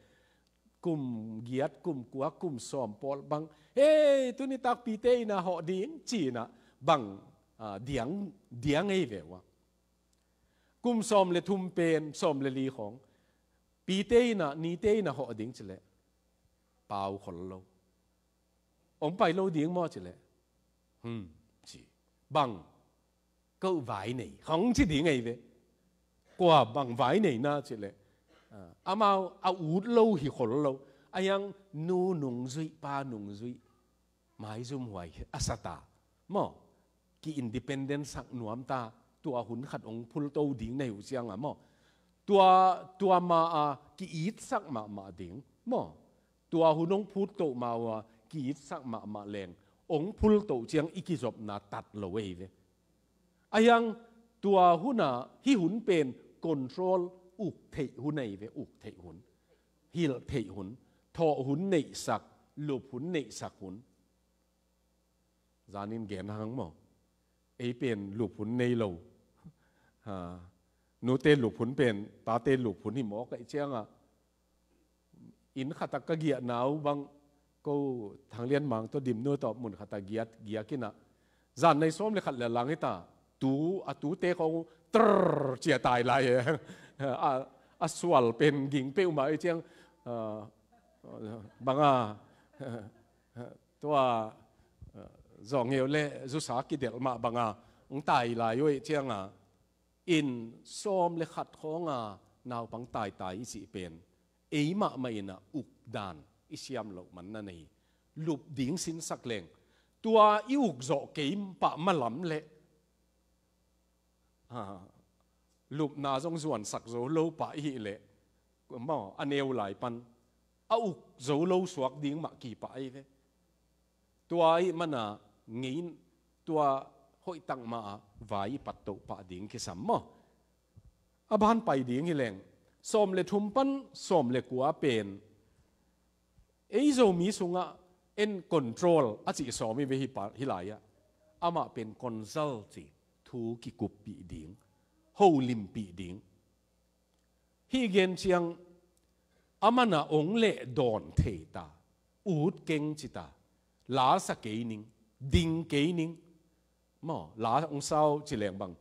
Kum giat, kum kua, kum sawm pawl bang, "Hei, tu nitak pite in a hawh ding," ci-in ah bang, ah, diang, diang ei ve uh a. Kum sawm le thum pen, sawm le li khawng, pite in ah, nite in a hawh ding ci leh, pau khol lo. "Hong pai lo ding maw?" ci leh, "Hmm," ci. "Bang?" "Ko vai nei," khawng ci ding ei ve. "Kua bang vai nei na?" ci leh, ah, amau a ut lo hi khol lo. A hiang nu nungzuih, pa nungzuih, maizum huai a sa ta maw. Ki-independent sak nuam ta. Tua hun khat hong phulto ding na hi uh ciang a maw. Tua, tua ma a ki-itsak mahmah ding maw. Tua hun hong phuttoh ma uh a ki-itsak mahmah leng, hong phultoh ciang i kizopna tat lo ei ve. A hiang tua huna hih hun pen control, uk theih hun ei ve, uk theih hun. Hilh theih hun, thawh hun neihsak, lup hun neihsak hun. Zanin gen hang maw. Ei pen lup hun nei lo. Ha. Nute lup hun pen, tate lup hun hi mawk ahih ciangah. Inn khatah ka giahna uh bang, ko Thang Lian Mang tawh Dim Nu tawh mun khatah giak, giak in ah. Zan nai sawm le khat le lang hi ta. Tu, a tute khawng uh, trrr, cia tai lai e. A, a sual pen ging peuhmah ahih ciang, ah, bang a, tua, ah, zawngeu le zusa kidelh mah bang a, hong tai lai uh ahih ciang a, inn sawm le khat khawng a naupang taitai i cih pen, ei mahmah in ah uk dan i siam loh man na nei. Lup ding sinsak leng, tua i uk zawh kei pah malam leh a, lupna zong zuansak zo lo pah i hih leh, maw, a neu lai pan a uk zo lo suak ding mah kipah ahi ve. Tua ahih mana ngei, tua hoihtak mah a vai i pattoh pah ding kisam maw. A ban pai ding hi leng, sawm le thum pan sawm le kua pen ei Zomi sungah en control a cih sawm hi ve hi pa, hi lai-ah. Amah pen consult ci, thu kikuppih ding, holimpih ding. Hih gen ciang a mana ong leh dawn thei ta, ut keng ci ta, la sa kei ning, ding kei ning. Maw, la ong sau ci leng bang,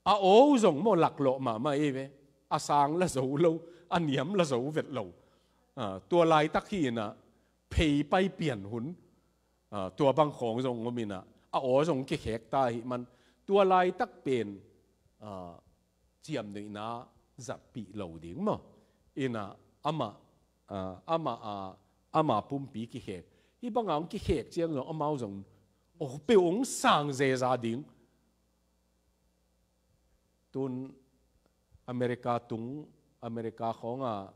a aw zong maw laklawh mahmah ei ve. A sang la zo lo, a niam la zo vet lo. A, tua laitak hi inah pheipai pian hun, a, tua bang khawng zong om inah a aw zong kikhek ta ahih man, tua laitak pen, a, ciamnuihna zatpih lo ding maw. Inah amah, a, amah, a, amah pumpi kikhek. Hih bangah hong kikhek ciang zong amau zong, aw, peuh hong sang zeza ding. Tun America tung, America khawngah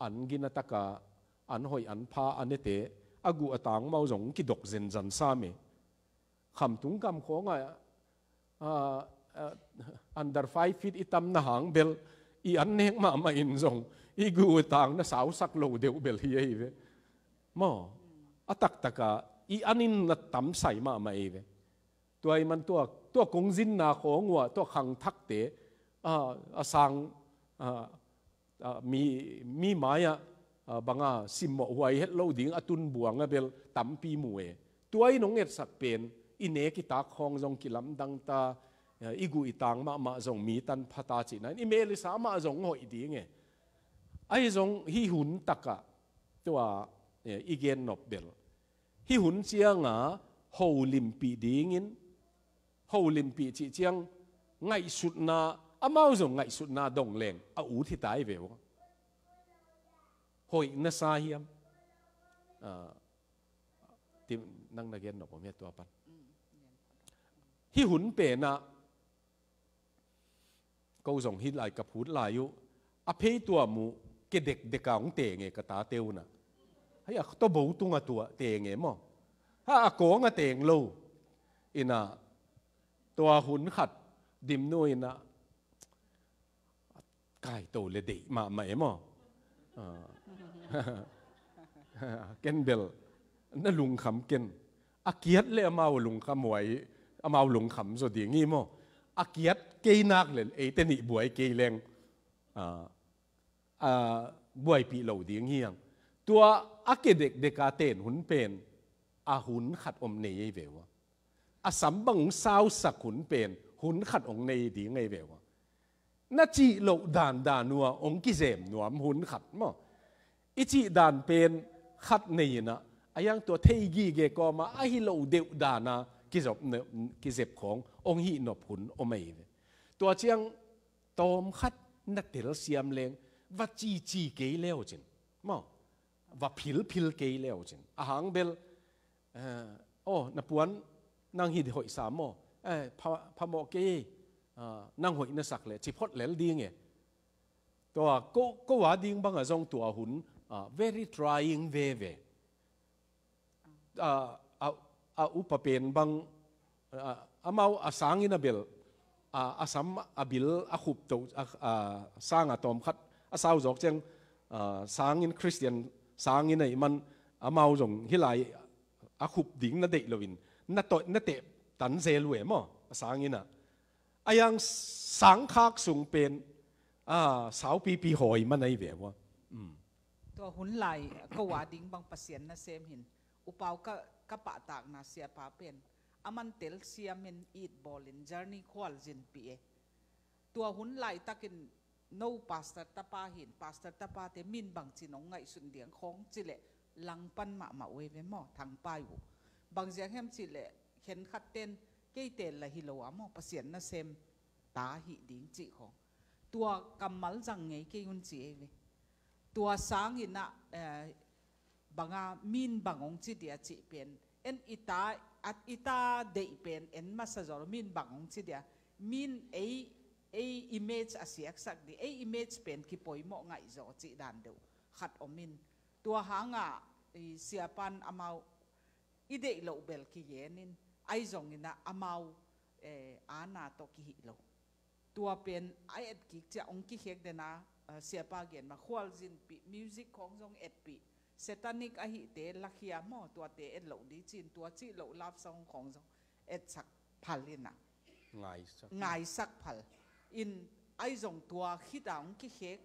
an gina taka an hoih an pha a nete a guh a tang mau zong kidok zenzen sam e. Khamtung gam khawngah, a, a, under five feet i tam na hang bel i an nek mahmah in zong i guh a tang na sausak lo deuh bel hi ahi ve. Maw, a taktakah i an in na tam sai mahmah ahi ve. Tua ahih man tua, tua kongzinna khawng uah tua khangthakte, a, a sang, a, a, mi, mi mai-ah, a, banga simmawh huai het lo ding a tun buang a bel tampi mu e. Tua in hong etsak pen i nek i tak khawng zong kilamdang ta, a, i guh i tang mahmah zong mi tanpha ta cihna in i mel i sa mah zong hoih ding e. Ahi zong hih hun takah tua, e, i gen nop bel hih hun cianga holimpih dingin, holimpih cih ciang ngaihsutna, amau zong ngaihsutna dong leng a ut hi ta hi ve uh. Hoih na sa hiam? A, ti, nang na gen nop om hia tua pan. Hih hun penah ko zong hih lai ka phut lai uh, a phei tuam uh, ke dekdeka hong teng e ka tate uh na. Hei, a tobo tunga tuah teng e maw. Ha, a kawng a teng lo. Inah tua hun khat Dimnu inah kaito le deih mahmah e maw. A. Ken bel na lungkham ken. A kiat le amau lungkham huai, amau lungkham zaw ding hi maw. A kiat kei nak le eite nih buai kei leng, a, a, buaipih lo ding hi ang. Tua a ke dekdeka ten hun pen a hun khat om nei ei ve uh a. A sam bang hong sausak hun pen hun khat hong nei ding ei ve uh a. Na cih loh dandan uh a hong kizem nuam hun khat maw. I cih dan pen khat nei inah a yang tua thei gige kawma ahi lo deuh dana kizop, kizep khawng hong hih nop hun om ei ve. Tua ciang tawm khat na telsiam leng va cici kei leu cin maw, va philphil kei leu cin. A hang bel, eh, aw, na puan nang hi hoih sa maw, eh, pha, phamawh kei, ah, nang hoih na sak le ci phot lel ding e. Tua ko, ko a ding banga zong tua hun, ah, very trying veve. A, a, a upa pen bang, a, amau a sangin a bel, a, a sam a bil a khup to, a, a, sanga tawm khat a sau zawk ciang, a, sangin Christian sangin ahih man amau zong hih lai a khup ding na deih loin na tawh, na teh tan zel uh e maw, a sangin ah. A yang sangkhak sung pen, a, saupipi hawi man ahi ve uh a. Um. Tua hun lai ko a ding bang Pasian nasem hin, upau ka, ka pahtakna siapa pen a man telsiamin it bawlin journey khual zinpih e. Tua hun laitakin no pastor tapa hin, pastor tapate min bangcin hong ngaihsun diang khawng cileh langpan mahmah uh ei ve maw, thangpai uh. Bangziang hiam cileh khenkhatten keite la hi lo a maw, Pasian nasem ta hih ding cih khawng. Tua kammal zang ngei kei un ci ei ve. Tua sangin ah, eh, banga min bang hong ci dia cih pen en i ta, at i ta deih pen en masa zaw lo, min bang hong ci dia, min ei, ei image a siaksak ding, ei image pen kipoimawh ngaihzaw cih dan deuh khat om in. Tua hangah i siapan amau i deih loh bel kigen in, ahi zongin ah amau, eh, aana tawh kihih lo. Tua pen a etkik ciah hong kikhek den a, eh, siapa gen mah khualzinpih, music khawng zong etpih, satanic ahihte lakhia maw, tuate et loh ding ci-in, tua cih loh love song khawng zong etsak phal in ah. Ngaisak. Ngaisak phal in, ahi zong tua khit a hong kikhek,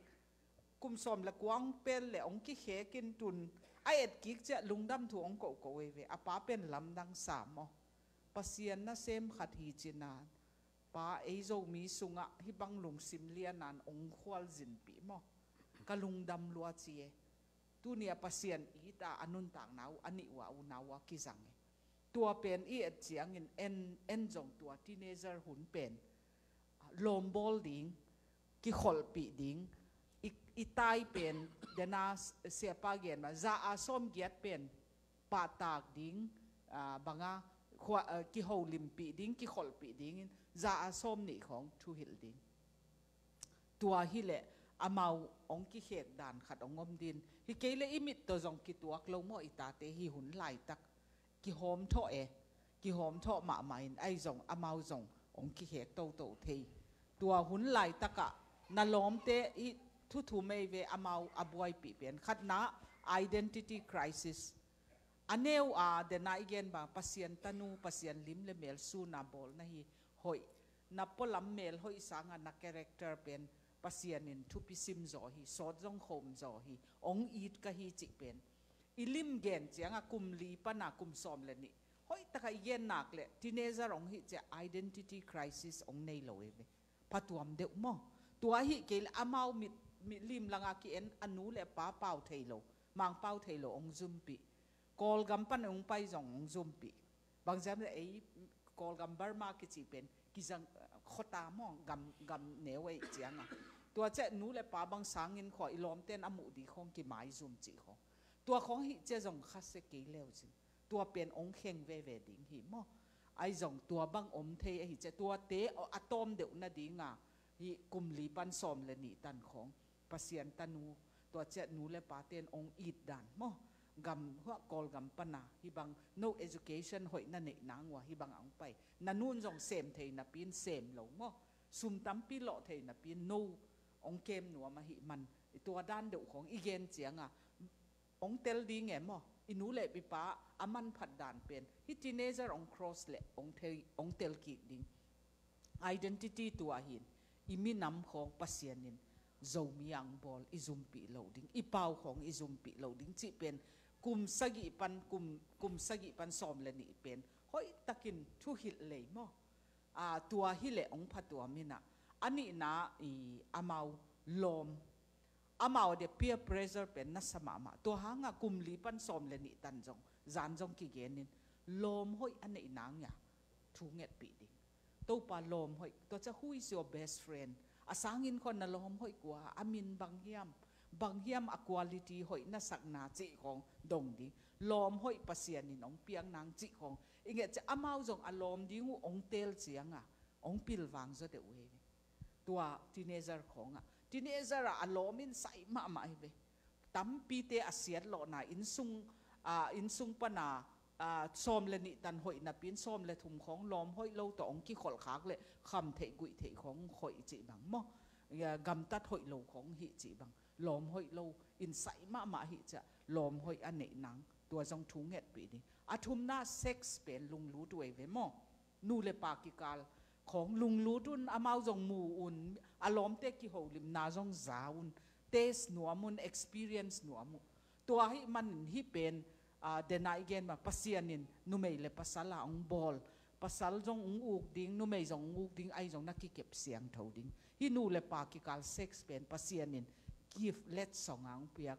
kum sawm le kua hong pel le hong kikhek in tun a etkik ciah lungdam thu hong kohkoh veve. A pa pen lamdang sa maw. Pasian nasem khat hi ci-in ah, pa, ei Zomi sungah hih bang lungsim lianan hong khualzinpih maw. Ka lungdam lua ci e. Tuni a Pasian it a a nuntakna uh, a nih uh a, a unau uh a kizang e. Tua pen i et ciangin en, en zong tua teenager hun pen lawmbawl ding, kikholhpih ding, i, i tai pen, den a siapa gen mah, za a sawmgiat pen pahtak ding, ah, bang a, khua-, ah, kiholimpih ding, kikholhpih dingin, za a sawmnih khawng thuhilh ding. Tua hileh amau hong kikhek dan khat hong om ding. Hi kei leh i mit tawh zong kituak lo maw, i tate hi hun laitak kihawmthawh e, kihawmthawh mahmah in, ahi zong amau zong hong kikhek toto thei. Tua hun laitakah na lawmte i thuthum ei ve, amau a buaipih pen khatna, identity crisis. A neu a, den a i gen bang, Pasian tanu, Pasian lim le mel sun a bawl na hi, hoih, na pualam mel hoih sangah na character pen Pasian in thupi sim zaw hi, sawt zong khawm zaw hi, hong it ka hi cih pen i lim gen ciangah kum li pan a kum sawm le nih hoih takah i gen nak leh teenager hong hih ciah identity crisis hong nei lo ei ve. Phatuam deuh maw. Tua hi kei leh amau mit, mit lim langah ki-en, a nu le pa pau thei lo, Mangpau thei lo hong zumpih. Kawlgam pan hong pai zong hong zumpih. Bang ziam leh ei Kawlgam Burma kici pen kizang, eh, khuata maw, gam, gam neu ei ciangah. Tua ciah nu le pa bang sangin khua i lawmten a muh ding khawng kimaizum cih khawng. Tua khawng hih ciah zong khasia kei leu cin. Tua pen hong kheng veve ding hi maw. Ahi zong tua bang om thei ahi ciah, tuate a tawm deuh nadinga hih kum li pan sawm le nih tan khawng Pasian tanu, tua ciah nu le paten hong it dan maw. Gam huah Kawlgam pana hih bang no education hoih na neih nang ua hih bang a hong pai. Na nun zong sem thei napi in sem lo maw. Sum tampi lawh thei napi in no hong kem nuam ahih man. Tua dan deuh khawng i gen ciangah hong tel ding e maw. I nu le i pa a manphat dan pen hih teenager hong cross leh hong tel, hong tel kik ding. Identity tua hi in, i minam khawng Pasian in Zomi a hong bawl i zumpih lo ding, i pau khawng i zumpih lo ding cih pen kum sagih pan, kum, kum sagih pan sawm le nih pen hoihtakin thuhilh lei maw. Ah, tua hileh hong phatuam in ah, a nihna i amau lawm, amau a dia peer pressure pen na sa mahmah. Tua hangah kum li pan sawm le nih tan zong, zan zong kigen in, lawm hoih a neih nang a thu ngetpih ding. Topa lawm hoih, tua ciah who is your best friend? A sangin khawng na lawm hoih kua, a min bang hiam, bang hiam a quality hoih na sakna cih khawng dong ding. Lawm hoih Pasian in hong piak nang cih khawng i nget ciah amau zong a lawm ding uh hong tel ciangah hong pilvang zaw deuh uh hi. Tua teenager khawngah, teenager ah a lawm in sai mahmah hi ve. Tampite a siatlawhna, innsung, ah, innsung pana, ah, sawm le nih tan hoih napi in sawm le thum khawng lawm hoih lo tawh hong kikholhkhak leh kham theih guih theih khawng hoih cih bang maw. Gamtat hoih lo khawng hih cih bang. Lawm hoih lo in sai mahmah hih ciah lawm hoih a neih nang, tua zong thu ngetpih ding. A thumna sex pen lunglut uh ei ve maw. Nu le pa kikal khawng lunglut un, amau zong mu un, a lawmte kiholimna zong za un, taste nuam un, experience nuam uh. Tua ahih manin hih pen, ah, den a i gen mah, Pasian in numei le pasal a hong bawl, pasal zong hong uk ding, numei zong hong uk ding, ahi zong na kikep siangtho ding. Hih nu le pa kikal sex pen Pasian in gift, letsong a hong piak,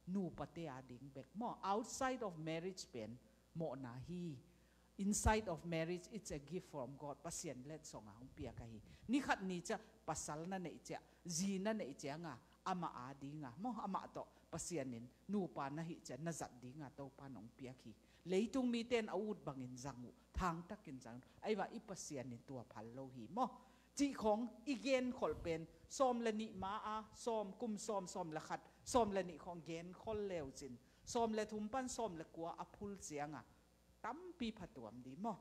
nupate a ding bek maw. Outside of marriage pen mawhna hi. Inside of marriage, it's a gift from God. Pasian letsong a hong piak ahi. Ni khat ni ciah pasal na neih ciah, zi na neih ciangah, amah a dinga maw, amah tawh Pasian in nupa na hih ciah na zat dinga Topa in hong piak hi. Leitung mite in a ut bangin zang uh, thangtakin zang uh. Ahi vah i Pasian in tua phal lo hi maw. cih khawng i genkholh pen sawm le nih ma a, sawm, kum sawm, sawm le khat, sawm le nih khawng genkhol leucin sawm le thum pan sawm le kua a phul cianga tampi phatuam dih maw?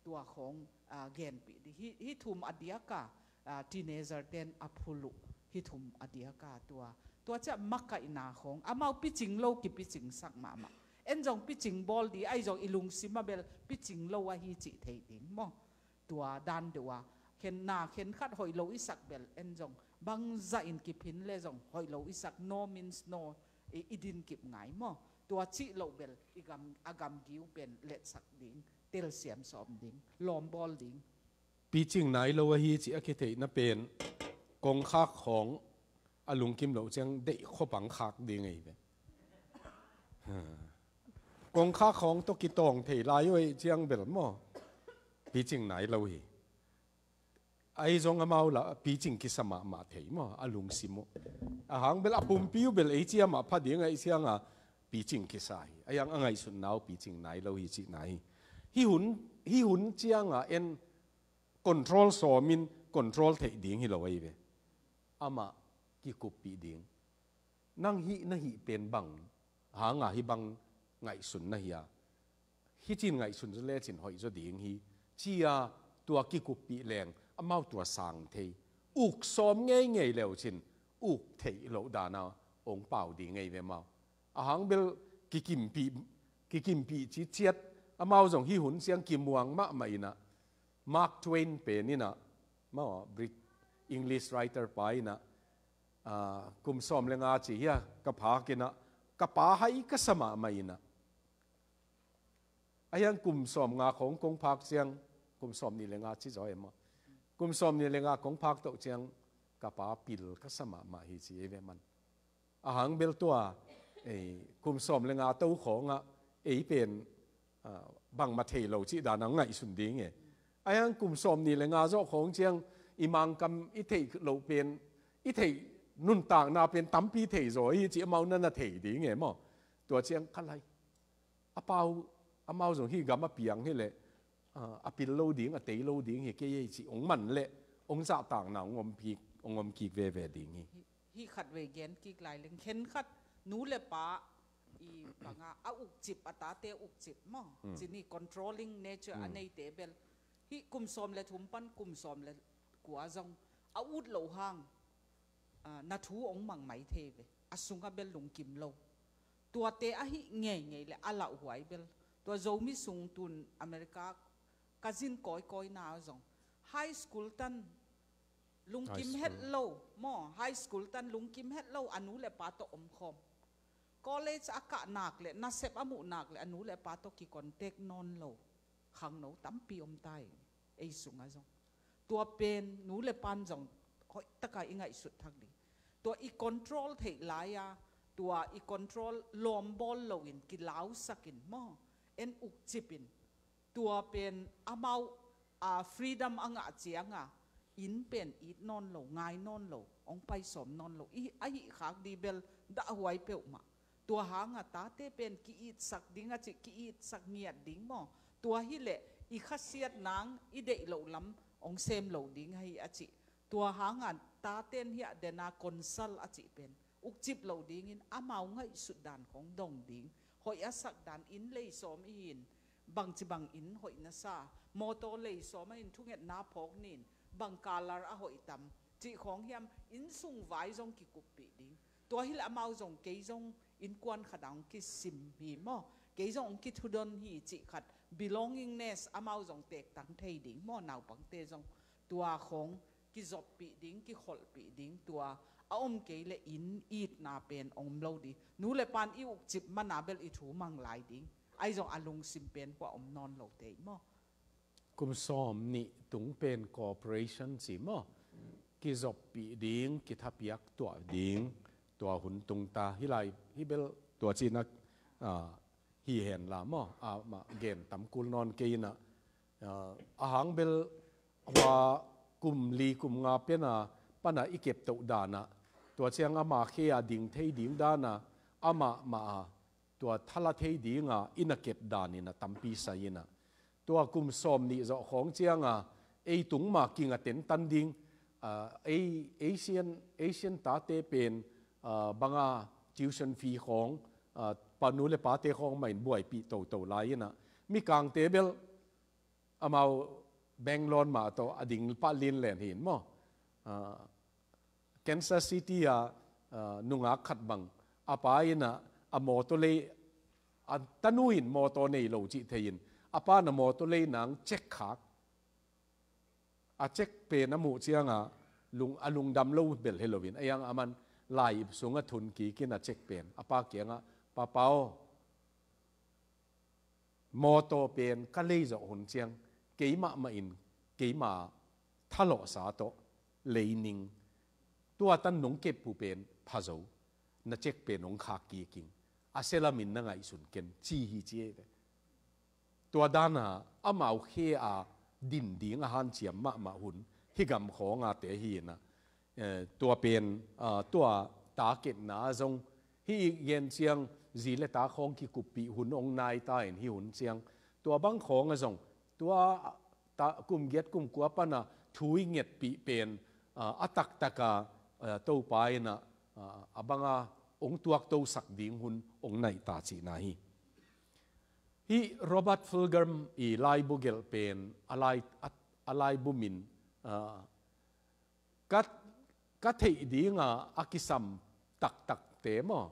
Tua khawng, ah, genpih dih. Hih, hih thum a diaka, ah, teenager ten a phul uh hih thum a diaka tua. Tua ciah makaihna khawng amau picing lo kipicingsak mahmah. En zong picing bawl dih, ahi zong i lungsim a bel picing lo ahi cih thei ding maw? Tua dan deuh a khen na khen khat hoih lo i sak bel en zong bangzah in kiphin le zong hoih lo i sak, no means no, i, i din kip ngai maw? Tua cih loh bel i gam, a gamgi uh pen letsak ding, telsiam sawm ding, lawmbawl ding. Picing nai lo ahi cih a kitheihna pen kongkhak khawng a lungkim loh ciang deih khawpang khak ding ahi ve. Kongkhak khawng tawh kitawng thei lai uh ahi ciang bel maw, picing nai lo hi. Ahi zong amau lah picing kisa mahmah thei maw, a lungsim uh. A hang bel a pumpi uh bel ei cia mah pha ding ahi cianga picing kisa hi. Ahi hang a ngaihsutna uh picing nai lo hi cihna hi. Hih hun, hih hun cianga en control sawmin control theih ding hi lo ahi ve. Amah kikuppih ding. Nang hih na hih pen bang hanga hih bang ngaihsun na hi a, hih cin ngaihsun zaw lecin hoih zaw ding hi, cia tua kikuppih leng amau tua sang thei. Uk sawm ngeingei leucin uk theih loh dana ong pau ding ngei ve mau. A hang bel kikimpih, kikimpih ciciat, amau zong hih hun ciang kimuang mahmah inah, Mark Twain pen inah, mau Brit, English writer pa inah, ah, kum sawm le nga ci hia, ka phak inah, ka pa hai ka sa mahmah inah. Ahi hang kum sawm nga khawng kong phak ciang, kum sawm nih le nga ci zaw e maw? Kum sawm nih le nga kong phak toh ciang, ka pa pil ka sa mahmah hi ci ei ve man. A hang bel tua, ei, kum sawm le nga to khawngah ei pen, ah, bangmah thei lo cih dana ngaihsun ding e. Ahi hang kum sawm nih le nga zawh khawng ciang i Mangkam i theih loh pen, i theih nuntakna pen tampi thei zaw hi cih amau na na thei ding e maw? Tua ciang ka lai. A pau, amau zong hih gam a piang hileh, ah, a pil lo ding, a tei lo ding hi kei ei cih ong man leh, ong zahtakna ong om kik, ong om kik veve ding hi. Hih, hih khat vei gen kik lai leng, khen khat nu le pa i banga a ukcip, a tate ukcip maw? Mm. Cini controlling nature a neite bel. Hih kum sawm le thum pan kum sawm le kua zong a ut lo hang, ah, na thu ong mang mai thei ve. A sunga bel lungkim lo. Tuate ahi ngeingei le a lauhuai bel. Tua Zomi sung tun America ka zin kawikawina zong high school tan lungkim het lo maw, high school tan lungkim het lo, a nu le pa tawh omkhawm. College a kah nak le, nasep a muh nak le, a nu le pa tawh kicontact nawn lo khangno tampi om ta hi, ei sunga zong. Tua pen nu le pan zong hoihtaka i ngaihsut thak ding. Tua i control theih lai-a, tua i control lawmbawl loin kilausakin maw, en ukcipin. Tua pen amau, a, freedom a ngah cianga inn pen it nawn lo, ngai nawn lo, ong pai sawm nawn lo, i, a hih khak dih bel dahhuai peuhmah. Tua hanga tate pen ki-itsak ding a cih, ki-itsak ngiat ding maw? Tua hileh i khasiat nang i deih loh lam ong sem lo ding ahi a cih. Tua hanga taten hiah dena consult a cih pen ukcip lo dingin amau ngaihsut dan khong dong ding. Hoih a sak dan, inn lei sawm ihin, bangci bang inn hoih na sa, mawtaw lei sawm a in thungetna phawk nin, bang kalar a hoih tam, cih khawng hiam, inn sung vai zong kikuppih ding. Tua hileh amau zong kei zong innkuan khat ah ong kisim hi maw, kei zong ong kithudon hi cih khat, belongingness amau zong tektang thei ding maw, naupangte zong. Tua khawng kizoppih ding, kikholhpih ding, tua a om kei le inn itna pen ong om lo ding. Nu le pan i ukcip mana bel i thu mang lai ding. Ahi zong a lungsim pen kua om nawn lo te maw? Kum sawm nih tung pen cooperation ci maw? Kizoppih ding, kithapiak tuah ding, tua hun tung ta. Hih lai, hih bel tua cinak, ah, hi hen la maw? Ah, mah gen tam kul nawn kei inah. Ah, a hang bel hua kum li kum nga pena pana i keptoh dana, tua ciang ama khe a ding thei ding dana, amah mah a tua thala thei dinga i na ket danin a tampi sai inah. Tua kum sawm nih zawh khawng cianga ei tung mah kinga tentan ding, ah, ei, Asian, Asian tate pen, ah, banga tuition fee khawng, ah, pa nu le pate khawng mah in buaipih toto lai inah, Mikangte bel amau bank loan mah tawh a ding pah linlen hi in maw. Ah, Kansas City ah, ah, nungak khat bang, a pa inah a mawtaw lei, a tanu in mawtaw nei lo cih thei in, a pa na mawtaw lei nang check khak, a check pen a muh ciangah lung, a lungdam lo bel hi loin, a iang a man lai sungah thun kik in a check pen a pa kiangah, "Papa aw, mawtaw pen ka lei zawh hun ciang, keimah mah in keima thalawhsa tawh lei ning, tua tan nong kep uh pen pha zo, na check pen hong khak kik ing, a sia lamin na ngaihsun ken," ci hi ci ei ve. Tua dana amau khe a din ding a hanciam mahmah hun hi gam khawng a te hi inah, eh, tua pen, ah, tua ta ketna zong hi gen ciang zi le ta khawng kikuppih hun hong nai ta in hi hun ciang, tua bang khawng a zong tua ta, kum giat kum kua pana thu i ngetpih pen, ah, a taktaka, ah, Topa inah, ah, a banga hong tuaktosak ding hun hong naih ta cihna hi. Hih Robert Fulghum i laibu gelh pen a lai, a, a laibu min, ah, ka, ka theih dinga a kisam taktakte maw,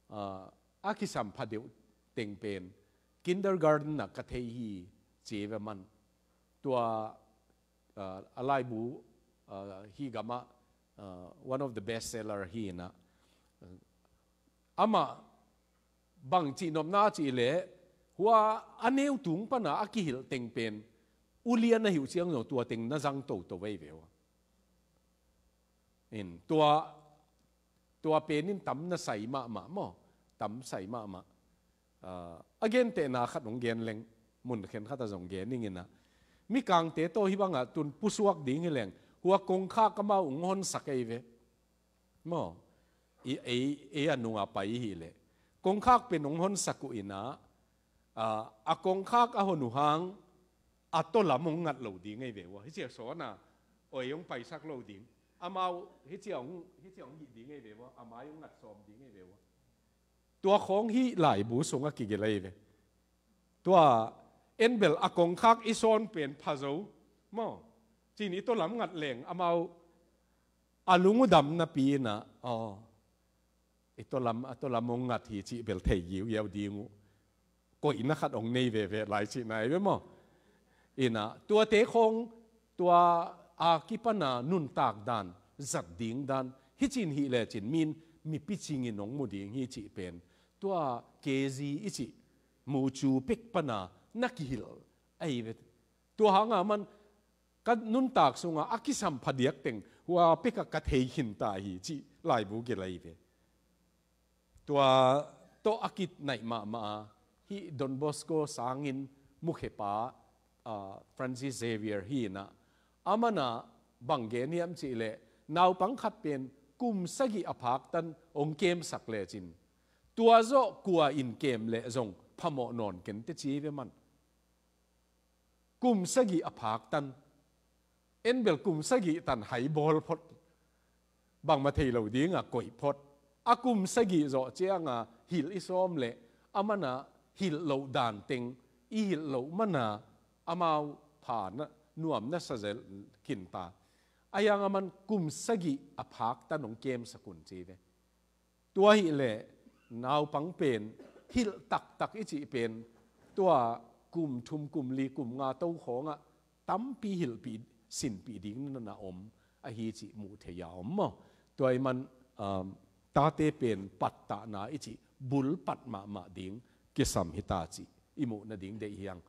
ah, a kisam phadeuh teng pen kindergarten ah ka thei hi ci ei ve man. Tua, ah, a laibu, ah, hih gamah, ah, one of the best seller hi inah, ah, amah bang cihnopna cih leh, hua a neu tung pana a kihilh teng pen ulian a hi uh ciang zong tua teng na zang toto vei ve uh. In tua, tua pen in tam na sai mahmah maw, tam sai mahmah. Ah, a gentehna khat hong gen leng, mun khen khat a zong gen ning inah, Mikangte tawh hih bangah tun pusuak ding hi leng, hua kongkhak amau hong honsak ei ve maw. I, ei, ei a nunga pai hi leh kongkhak pen hong honsak uh inah, ah, a kongkhak a hon uh hang a tawlam hong ngat lo ding ei ve ua. Hih ciah sawn a, oi hong paisak lo ding. Amau hih ciah hong, hih ciah hong hih ding ei ve ua. A mai hong ngat sawm ding ei ve ua. Tua khawng hih laibu sungah kigelh ei ve. Tua en bel a kongkhak i sawn pen pha zo maw, ci-in i tawlam ngat leng amau a lung uh dam napi inah, aw, i tawlam, a tawlam hong ngat hi cih bel thei giugiau ding uh. Koihna khat hong nei veve lai cihna ei ve maw. Inah tuate khawng tua a kipana nuntak dan, zat ding dan, hih ci-in hih lecin min mipi cingin hong mu ding hi cih pen tua K G i cih mucu pek pana na kihilh ei ve. Tua hanga man ka nuntak sungah a kisam phadiak teng hua pekah ka thei khin ta hi cih laibu gelh ei ve. Tua tawh a kinaih mahmah a, hih Don Bosco sangin mukhepa, ah, Francis Xavier hi inah, aman ah bang gen hiam cih leh naupang khat pen kum sagih a phaktan hong kemsak lecin, tua zawh kua in kem leh zong phamawh nawn kei ning ci ei ve man. Kum sagih a phaktan, en bel kum sagih tan hai bawl phot, bangmah thei lo dinga koih phot. A kum sagih zawh cianga hilh i sawm leh aman ah hilh loh dan teng i hilh loh man a amau pha na, nuam na sa zel khin ta. A iang aman kum sagih a phaktan hong kemsak un ci ei ve. Tua hi leh naupang pen hilh taktak i cih pen tua kum thum, kum li, kum nga to khawngah tampi hilhpih, sinpih ding na na om ahi cih muh theih a om maw. Tua ahih man, um, tate pen pattahna i cih bulpat mahmah ding kisam hi ta cih i muh nading deih hi hang.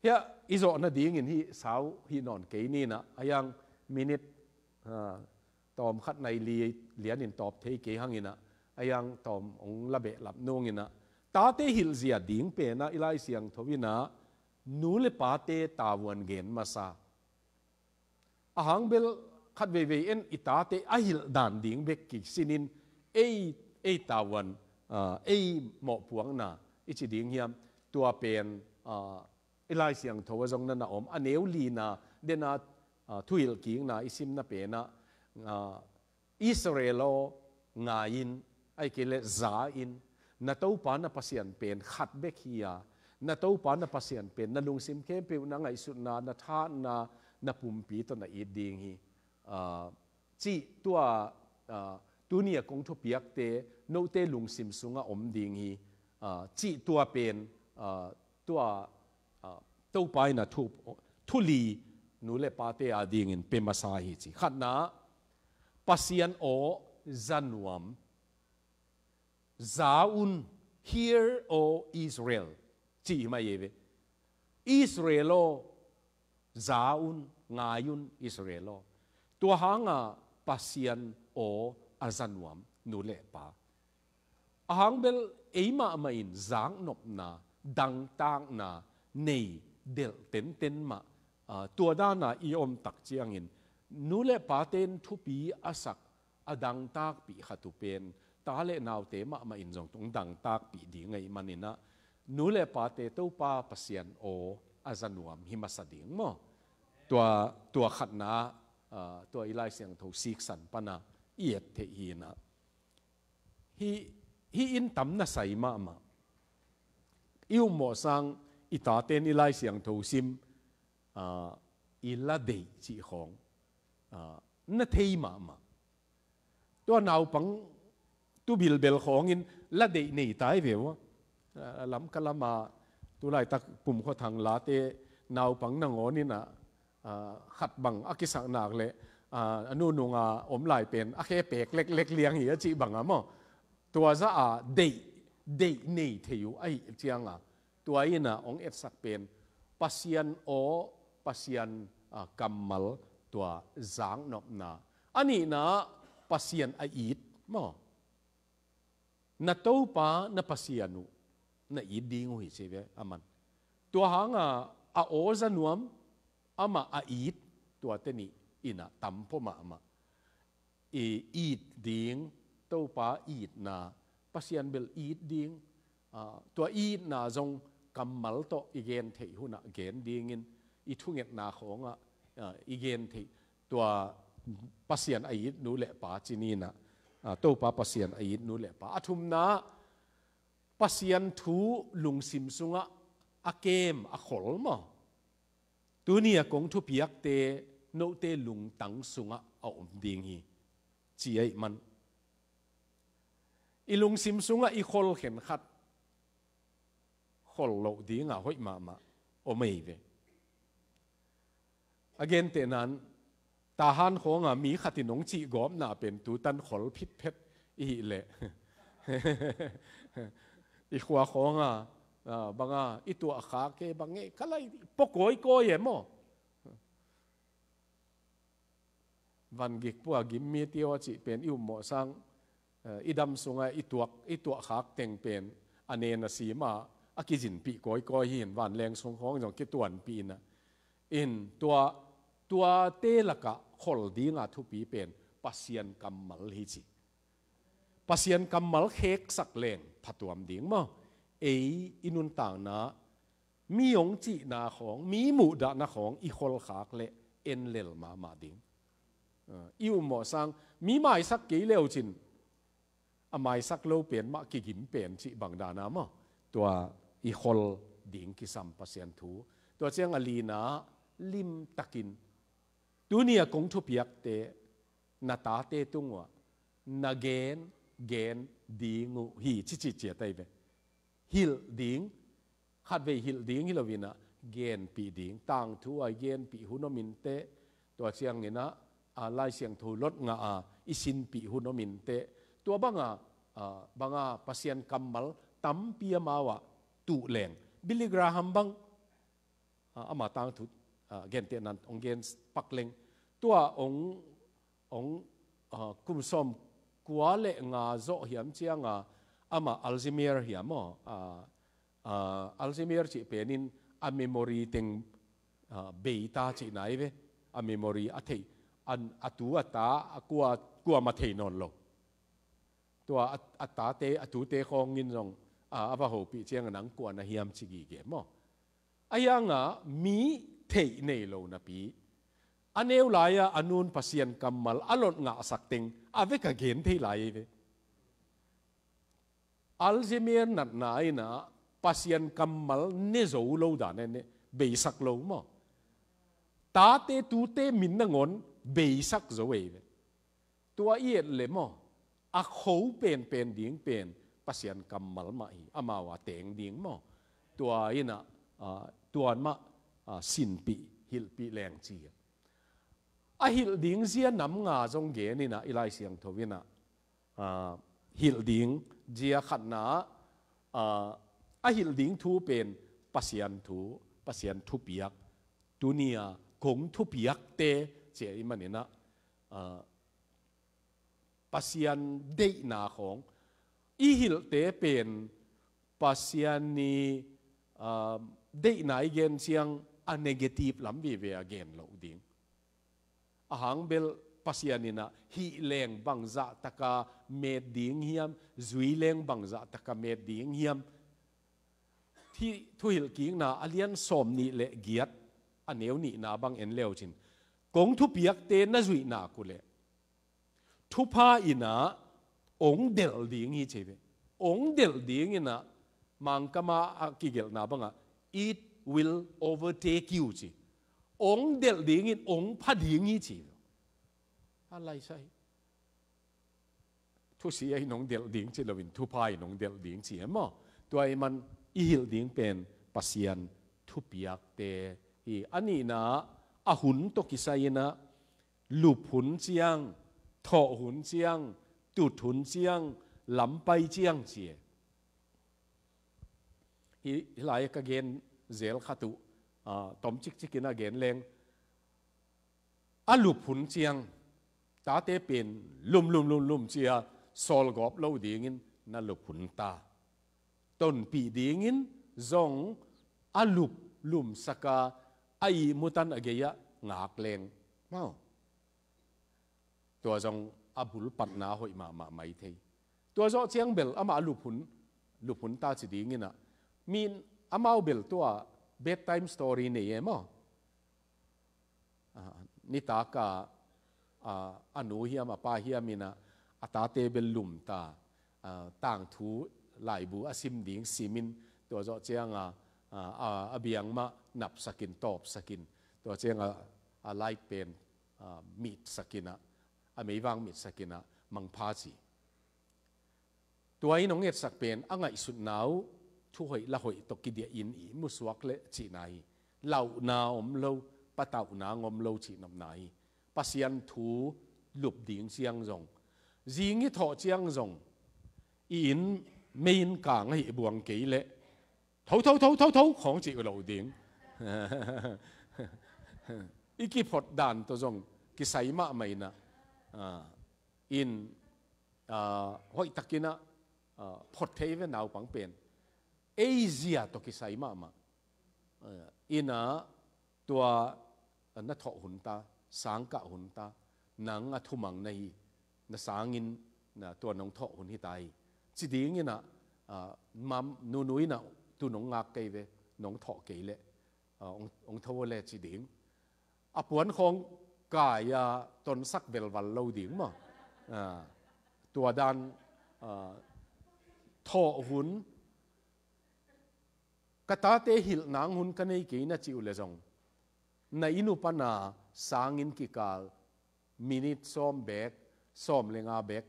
Hiah i zawh nadingin hih sau hih nawn kei ni inah, a iang minit, ah, tawm khat nai li lianin tawp thei kei hang inah, a iang tawm hong la behlap nung inah, tate hilhzia ding pen ah i Lai Siangtho inah nu le pate tavuan gen masa. A hang bel khat veivei en i tate a hilh dan ding bek kisinin ei, ei tavuan, ah, ei mawhpuakna i ci ding hiam, tua pen, ah, i Lai Siangtho ah zong na na om. A neu lina, dena ah, thuhilhkikna i simna penah, ah, Israel aw, ngai in, ahih kei leh za in, na Topa na Pasian pen khat bek hi a, na Topa na Pasian pen na lungsim khempeuh, na ngaihsutna, na thahatna, na pumpi tawh na it ding hi, ah, cih tua, ah, tuni a kong thupiakte note lungsim sungah om ding hi, ah, cih tua pen, ah, tua, ah, Topa in a thu, thu li nu le pate adingin pia masa hi ci. Khatna, Pasian aw za nuam. Za un, hear, O Israel, ci hi mah hi ve. Israel aw, za un, ngai un, Israel aw. Tua hanga Pasian aw a za nuam nu le pa. A hang bel ei mahmah in zaknopna, dangtakna nei delh tenten mah, ah, tua dana i om tak ciangin nu le paten thupi a sak, a dangtakpih khat uh pen ta le naute mahmah in zong tung dangtakpih ding ahih maninah nu le pate Topa Pasian aw a za nuam hi masa ding maw? Tua, tua khatna, ah, tua i Lai Siangtho siksan pana i et theih hinah. Hih, hih in tam na sai mahmah. I ummawh sang i taten i Lai Siangtho sim, ah, i la deih cih khawng, ah, na thei mahmah. Tua naupang tu bilbel khawngin la deih nei tai ve ua. Ah, Lamka lama tulaitak Pumkhuathang late naupang nangawn inah, ah, khat bang a kisak nak leh, ah, a nununga om lai pen a khe pek leklek liang hi a cih banga maw? Tua za a deih, deih nei thei uh ahih cianga tua inah hong etsak pen Pasian aw, Pasian, ah, kammal tua zaknopna. A nihna Pasian a it maw? Na Topa na Pasian uh na it ding uh hi ci ve a man. Tua hanga a aw za nuam, amah a it, tuate nih inah tam pua mahmah. I it ding, Topa itna, Pasian bel it ding, ah, tua itna zong kammal tawh i gen theih hunah gen dingin i thungetna khawngah, ah, i gen theih tua Pasian a it nu le pa ci ni inah, ah, Topa Pasian a it nu le pa. A thumna, Pasian thu lungsim sungah a kem a khol maw? Tuni a kong thupiakte note lungtang sungah a om ding hi ci ahih man. I lungsim sungah i khol khenkhat khol loh dinga hoih mahmah om ei ve. A gentehnan, Tahan khawnga mi khatin hong cihgawpna pen tutan khol phitphet i hih leh i khua khawnga, ah, banga i tuahkhak ke bang ngei ka lai pua kawikawi e maw? Van gik pua gim mi tio a cih pen i ummawh sang, eh, i dam sunga i tuak, i tuahkhak teng pen a nen a sima a kizinpih kawikawi hi in vanleng sung khawng zong kituanpih inah. In tua, tuate lakah khol dinga thupi pen Pasian kammal hi ci. Pasian kammal kheksak leng phatuam ding maw? Ei i nuntakna, mi hong cihna khawng, mi muhdahna khawng i kholkhak leh en lel mahmah ding. Ah, i ummawh sang, mi maisak kei leucin a maisak lo pen mah kigim pen cih bang dana maw? Tua i khol ding kisam Pasian thu. Tua ciang a lina, limtakin tuni a kong thupiakte na tate tungah na gen, gen ding uh hi ci cihciat ahi ve. Hilh ding, khatvei hilh ding hi loinah genpih ding. Tangthu a i genpih hun om inteh, tua cianginah, a, Lai Siangtho lot ngah a i sinpih hun om inteh. Tua banga, a, banga Pasian kammal tampi amau ah tuh leng. Billy Graham bang, a, ama tangthu, a, gentehnan hong gen pak leng. Tua hong, hong, a, kum sawm kua le nga zawh hiam cianga ama Alzheimer hiam aw, a, a, Alzheimer cih penin a memory teng, a, beita cihna hi ve. A memory a theih, a, a tu a ta, a kua, kuama thei nawn lo. Tua a, a tate, a tute khawngin zong, a, a va hopih cianga nang kua na hiam ci gige maw? A hianga mi theih nei lo napi, A neu lai-a a nun Pasian kammal a lot ngahsak teng a vek a gen thei lai ei ve. Alzheimer natna in ah Pasian kammal ne zo lo dan e, ne beisak lo maw? Tate tute min nangawn beisak zo ei ve. Tua i et le maw, a kho penpen ding pen Pasian kammal mah hi, amau a teng ding maw? Tua in ah, ah, tuan mah, ah, sinpih hilhpih leng ci. A hilh ding zia nam nga zong gen in ah, i Lai Siangtho in ah, ah, hilh ding zia khatna ah, ah, a hilh ding thu pen Pasian thu, Pasian thupiak, tuni-a kong thupiakte ci ahih manin ah, ah, Pasian deihna khawng i hilhte pen Pasian i, ah, deihna i gen ciang a negative lam vive a gen loh ding. A hang bel Pasian in ah hih leng bangzah taka met ding hiam, zui leng bangzah taka met ding hiam. Thi, Thuhilhkikna a lian sawm nih le giat, a neu nihna bang en le uh cin, kong thupiakte na zuih nak uh leh thupha in ah ong delh ding hi ci ve. Ong delh ding in ah Mangkam a kigelhna bangah, "It will overtake you," ci. Ong delh ding in, ong pha ding hi ci. A laisa hi. Thusia in ong delh ding ci loin thupha in ong delh ding ci e maw? Tua ahih man i hilh ding pen Pasian thupiakte hi. A nihna, a hun tawh kisai in ah lup hun ciang, thawh hun ciang, tut hun ciang, lampai ciang ci e. Hih, hih lai ka gen zel khat uh, ah, tom cikcik in a gen leng, a lup hun ciang tate pen lum lum lum lum ci a sawlgawp lo dingin na lup hun ta. Tonpih dingin zong a lup lumsak a, a ihmu tan a gei-ah ngak leng maw? Tua zong a bulpatna hoih mahmah mai thei. Tua zawh ciang bel amah a lup hun, lup hun ta ci dingin ah, mi in amau bel tua bedtime story nei e maw? Ah, nitak a, ah, a nu hiam a pa hiam in ah a tate bel lum ta, ah, tangthu laibu a sim ding sim in, tua zawh ciang a, ah, a, a biang mah napsak in, tawpsak in, tua ciang a, a light pen, ah, mitsak in ah, a meivang mitsak in ah mangpha ci. Tua in hong etsak pen a ngaihsutna uh thuhoih lahoih tawh kidiah in ihmu suak leh cihna hi. Lauhna om lo, patauhna om lo cih nopna hi. Pasian thu lup ding ciang zong, zing i thawh ciang zong, i inn mei in kang ahi buang kei leh, "Tho, tho, tho, tho, tho," khawng cih uh lo ding. I kiphot dan tawh zong kisai mahmah in ah, ah, in, ah, hoihtakin ah, ah, phot thei ve naupang pen. Ei zia tawh kisai mahmah. Ah, in ah tua, ah, na thawh hun ta, sangkah hun ta, nang a thumang na hi, na sangin na tua nong thawh hun hi ta hi. Ci dingin ah, ah, mam, nunu in ah tu nong ngak kei ve, nong thawh kei leh, ah, ong, ong tho le ci ding. A puan khawng kai a tonsak velval lo ding maw? Ah, tua dan, ah, thawh hun, ka tate hilh nang hun ka nei kei na cih uh leh zong, na inn uh pana sangin kikal minit sawm bek, sawm le nga bek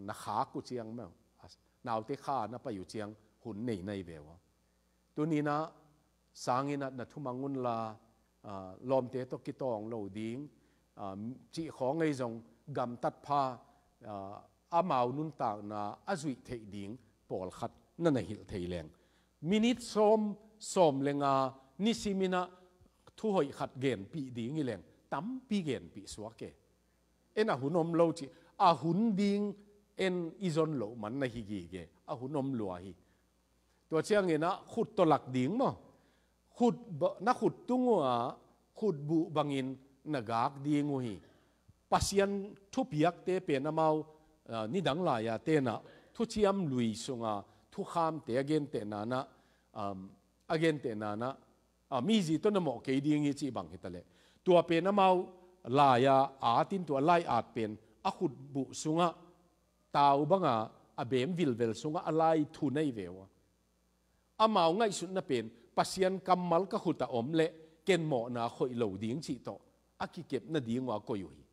na khak uh ciang maw, naute kha na pai uh ciang hun nei na hi ve uh a. Tuni in ah sangin ah na thumang un la, ah, lawmte tawh kitawng lo ding, ah, cih khawng ei zong gamtat pha, ah, amau nuntakna a zuih theih ding pawlkhat na na hilh thei leng. Minit sawm, sawm le nga, nisim in ah thuhoih khat genpih ding hi leng, tampi genpih suak e. En a hun om lo cih, a hun ding en i zon loh man na hi gige, a hun om lua hi. Tua ciangin ah khut tawh lak ding maw? Khut ba-, na khut tung uh a, khut buh bangin na gak ding uh hi. Pasian thupiakte pen amau, ah, nidang lai-a ten ah thuciam lui sunga thukhamte a gentehna in ah, um, a gentehna in ah, ah, mizi tawh na mawh kei ding hi cih bang hi ta leh, Tua pen amau lai-a at in tua lai at pen a khutbuh sungah tau banga a beem vilvel sungah a lai thu nei ve uh a. Amau ngaihsutna pen Pasian kammal ka khut a om leh ken mawhna khoih lo ding cih tawh a kikep nading uh a koih uh hi.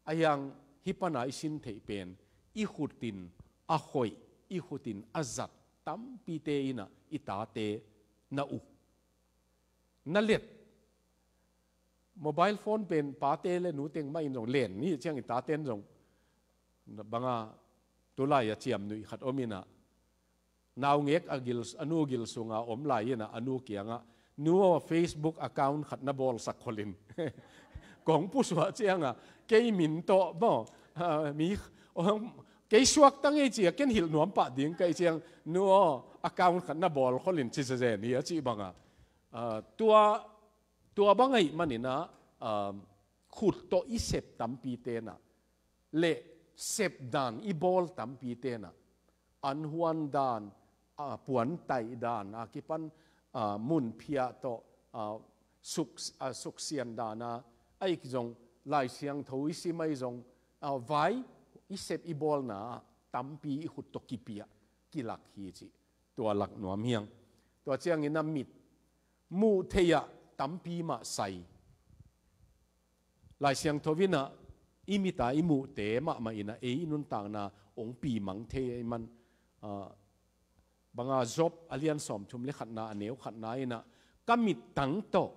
A hiang hih pana i sin theih pen i khut in a khoih, i khut in a zat tampite in ah i tate na uk, na let. Mobile phone pen pate le nu teng mah in zong len ni ciang i taten zong banga tulai a ciamnuih khat om in ah naungek a gil, a nu gil sunga om lai in ah a nu kiangah, "Nu aw, Facebook account khat na bawlsak khol in." Kong pusuah ciangah kei min tawh maw, ah, mi, kei suakta ngei ci a, ken hilh nuam pah ding ka hih ciang, "Nu aw, account khat na bawl khol in," ci zezen hi a cih bangah, ah, tua, tua bang ahih manin ah, ah, khut tawh i sep tampite in ah le sepdan i bawl tampite in ah anhuan dan, ah, puantaih dan a kipan, ah, munphiah tawh, ah, suk, ah, suksian dan a, ahi zong Lai Siangtho i sim ahi zong, ah, vai i sep i bawlna ah tampi i khut tawh kipia, kilak hi cih tua lak nuam hi hang. Tua ciangin a mit muh theih ah tampi mah sai. Lai Siangtho in ah i mit a i muhte mahmah in ah ei i nuntakna hong pimang thei ahih man, ah, banga Job a lian sawmthum le khatna a neu khatna in ah, "Ka mittang tawh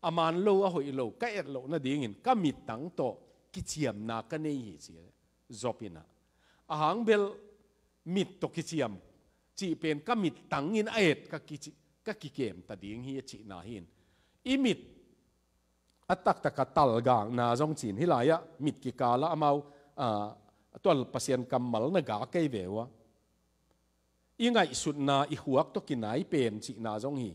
a man lo a hoih lo ka et loh nadingin ka mittang tawh kiciamna ka nei hi," ci Job in ah. A hang bel mit tawh kiciam cih pen ka mittang in a et ka kici, ka kikem ta ding hi a cihna hi in. I mit a taktak a talgakna zong ci in, hih lai-ah mit kikal ah amau, ah, tua Pasian kammal na gak ahi ve uh a, i ngaihsutna i khuak tawh kinai pen cihna zong hi.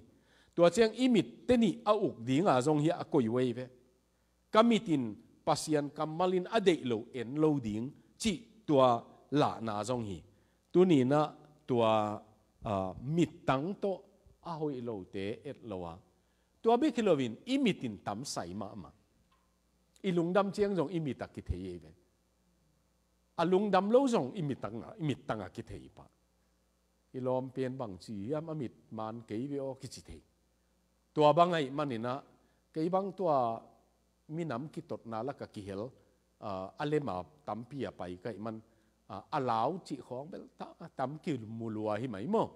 Tua ciang i mit te nih a uk dinga zong hi a koih uh ahi ve. Ka mit in Pasian kammal in a deih lo en lo ding cih tua lahna zong hi. Tuni in ah tua, ah, mittang tawh a hoih lote et lo a, tua bek hi loin i mit in tamsai mahmah. I lungdam ciang zong i mit a kithei ahi ve. A lungdam lo zong i mittang a, i mittang a kithei pah. I lawm pen bang ci hiam, a mit man kei ve aw kici thei. Tua bang ahih manin ah kei bang tua minam kitotna lak a kihel, ah, a lem a tampi a pai ka hih man, ah, a lau cih khawng bel ta, tam kimu lua hi mai maw.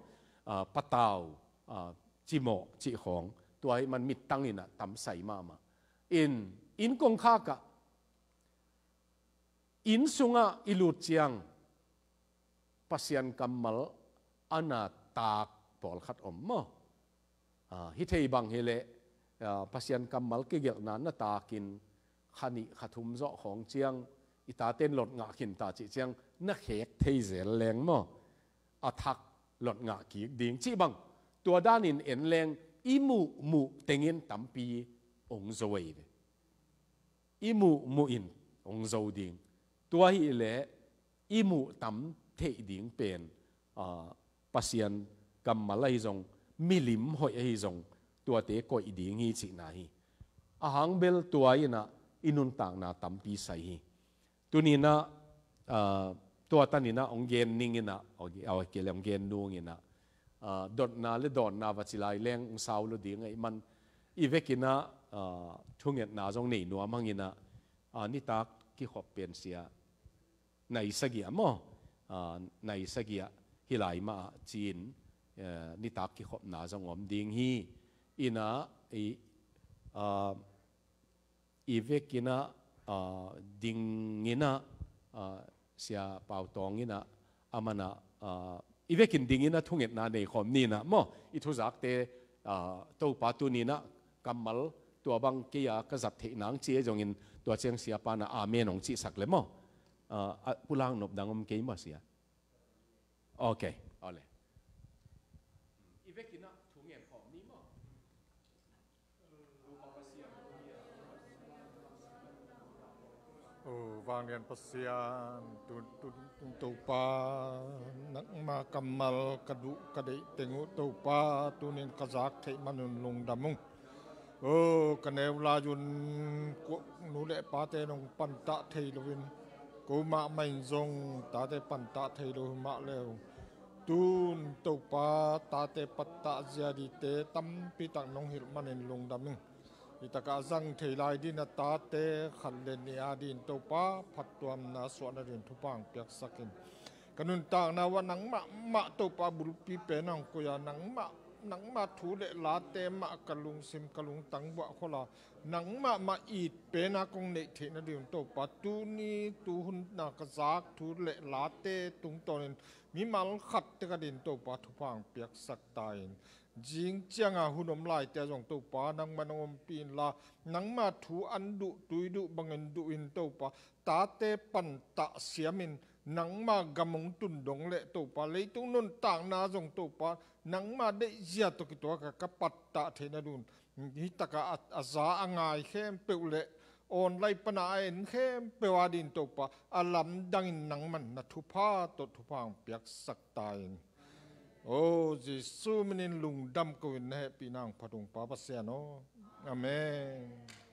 Ah, patau, ah, cimawh cih khawng. Tua ahih man mittang in ah tamsai mahmah. In, inn kongkhak ah, inn sungah i lut ciang Pasian kammal a na tak pawlkhat om maw. Ah, hih thei bang hi leh, ah, Pasian kammal kigelhna na takin kha nih kha thum zawh khawng ciang i taten lot ngah khin ta cih ciang na khek thei zel leng maw. A thak lot ngah kik ding cih bang. Tua danin en leng i muh muh tengin tampi hong zo ahi ve. I muh muh in hong zo ding. Tua hi leh i muh tam theih ding pen, ah, Pasian kammal ahi zong, milim hoih ahi zong, tuate koih ding hi cihna hi. A hang bel tua in ah i nuntakna tampi sai hi. Tuni in ah, ah, tua tan in ah hong gen ning in ah, hong gen nung in ah, ah, dotna le dawnna va ci lai leng hong sau lo ding ahih man, i vek in ah, ah, thungetna zong nei nuam hang in ah, ah, nitak kikhop pen sia nai sagih ah maw, ah, nai sagih ah hih lai mah ah ci-in, eh, nitak kikhopna zong om ding hi. In ah, i, ah, i vek in ah, ah, ding in ah, ah, Sia Pau Tawng in ah, a man ah, ah, i vek in ding in ah thungetna nei khawm ni in ah maw, i thuzakte, ah, Topa tuni in ah kammal tua bang kei a ka zat theih nang ci ahi zongin tua ciang Siapa in ah amen hong cihsak le maw. Ah, ah, pulak nop dang om kei maw Sia? Ok, awle. I vek in ah thungen khawm ni maw. O vanglian Pasian, tu, tu, tu, Topa, nangma kammal ka duh ka deih teng uh Topa, tunin ka zak theih man un lungdam ung. Oh, ka neu lai un, nu le pate nong pantah thei loin, ko mahmah in zong tate pantah thei lo hi mah leu, tun Topa tate pantah zia dingte tampi tak nong hilh manin lungdam ing. Hi takah a zang thei lai dingin a tate khat le nih a dingin Topa phattuamna suahna dingin thupha hong piaksak in. Ka nuntakna uah nangmah mah Topa bulpi pen hong koih a, nangmah, nangmah thu le late mah ka lungsim ka lungtang uah khol a, nangmah mah it pen a kong neih theihna dingin Topa tuni tuhun a ka zak thu le late tungtawnin mimal khat tek a dingin Topa thupha hong piaksak ta in. Zing cianga hun om laite ah zong Topa nangmah nong ompih inla, nangmah thu an duh tui duh bangin duh in Topa, tate pantah siamin nangmah gam hong tun dong le Topa, leitung nuntakna zong Topa, nangmah deihzia tawh kituak a ka pantah theihna dingin hi takah a, a za a ngai khempeuh le online pana a en khempeuh a dingin Topa, a lamdangin nangmah na thupha tawh thupha hong piaksak ta in. Oh, Jesu minin lungdam ko in, na hehpihna hong phat ung Pa Pasian aw. Amen.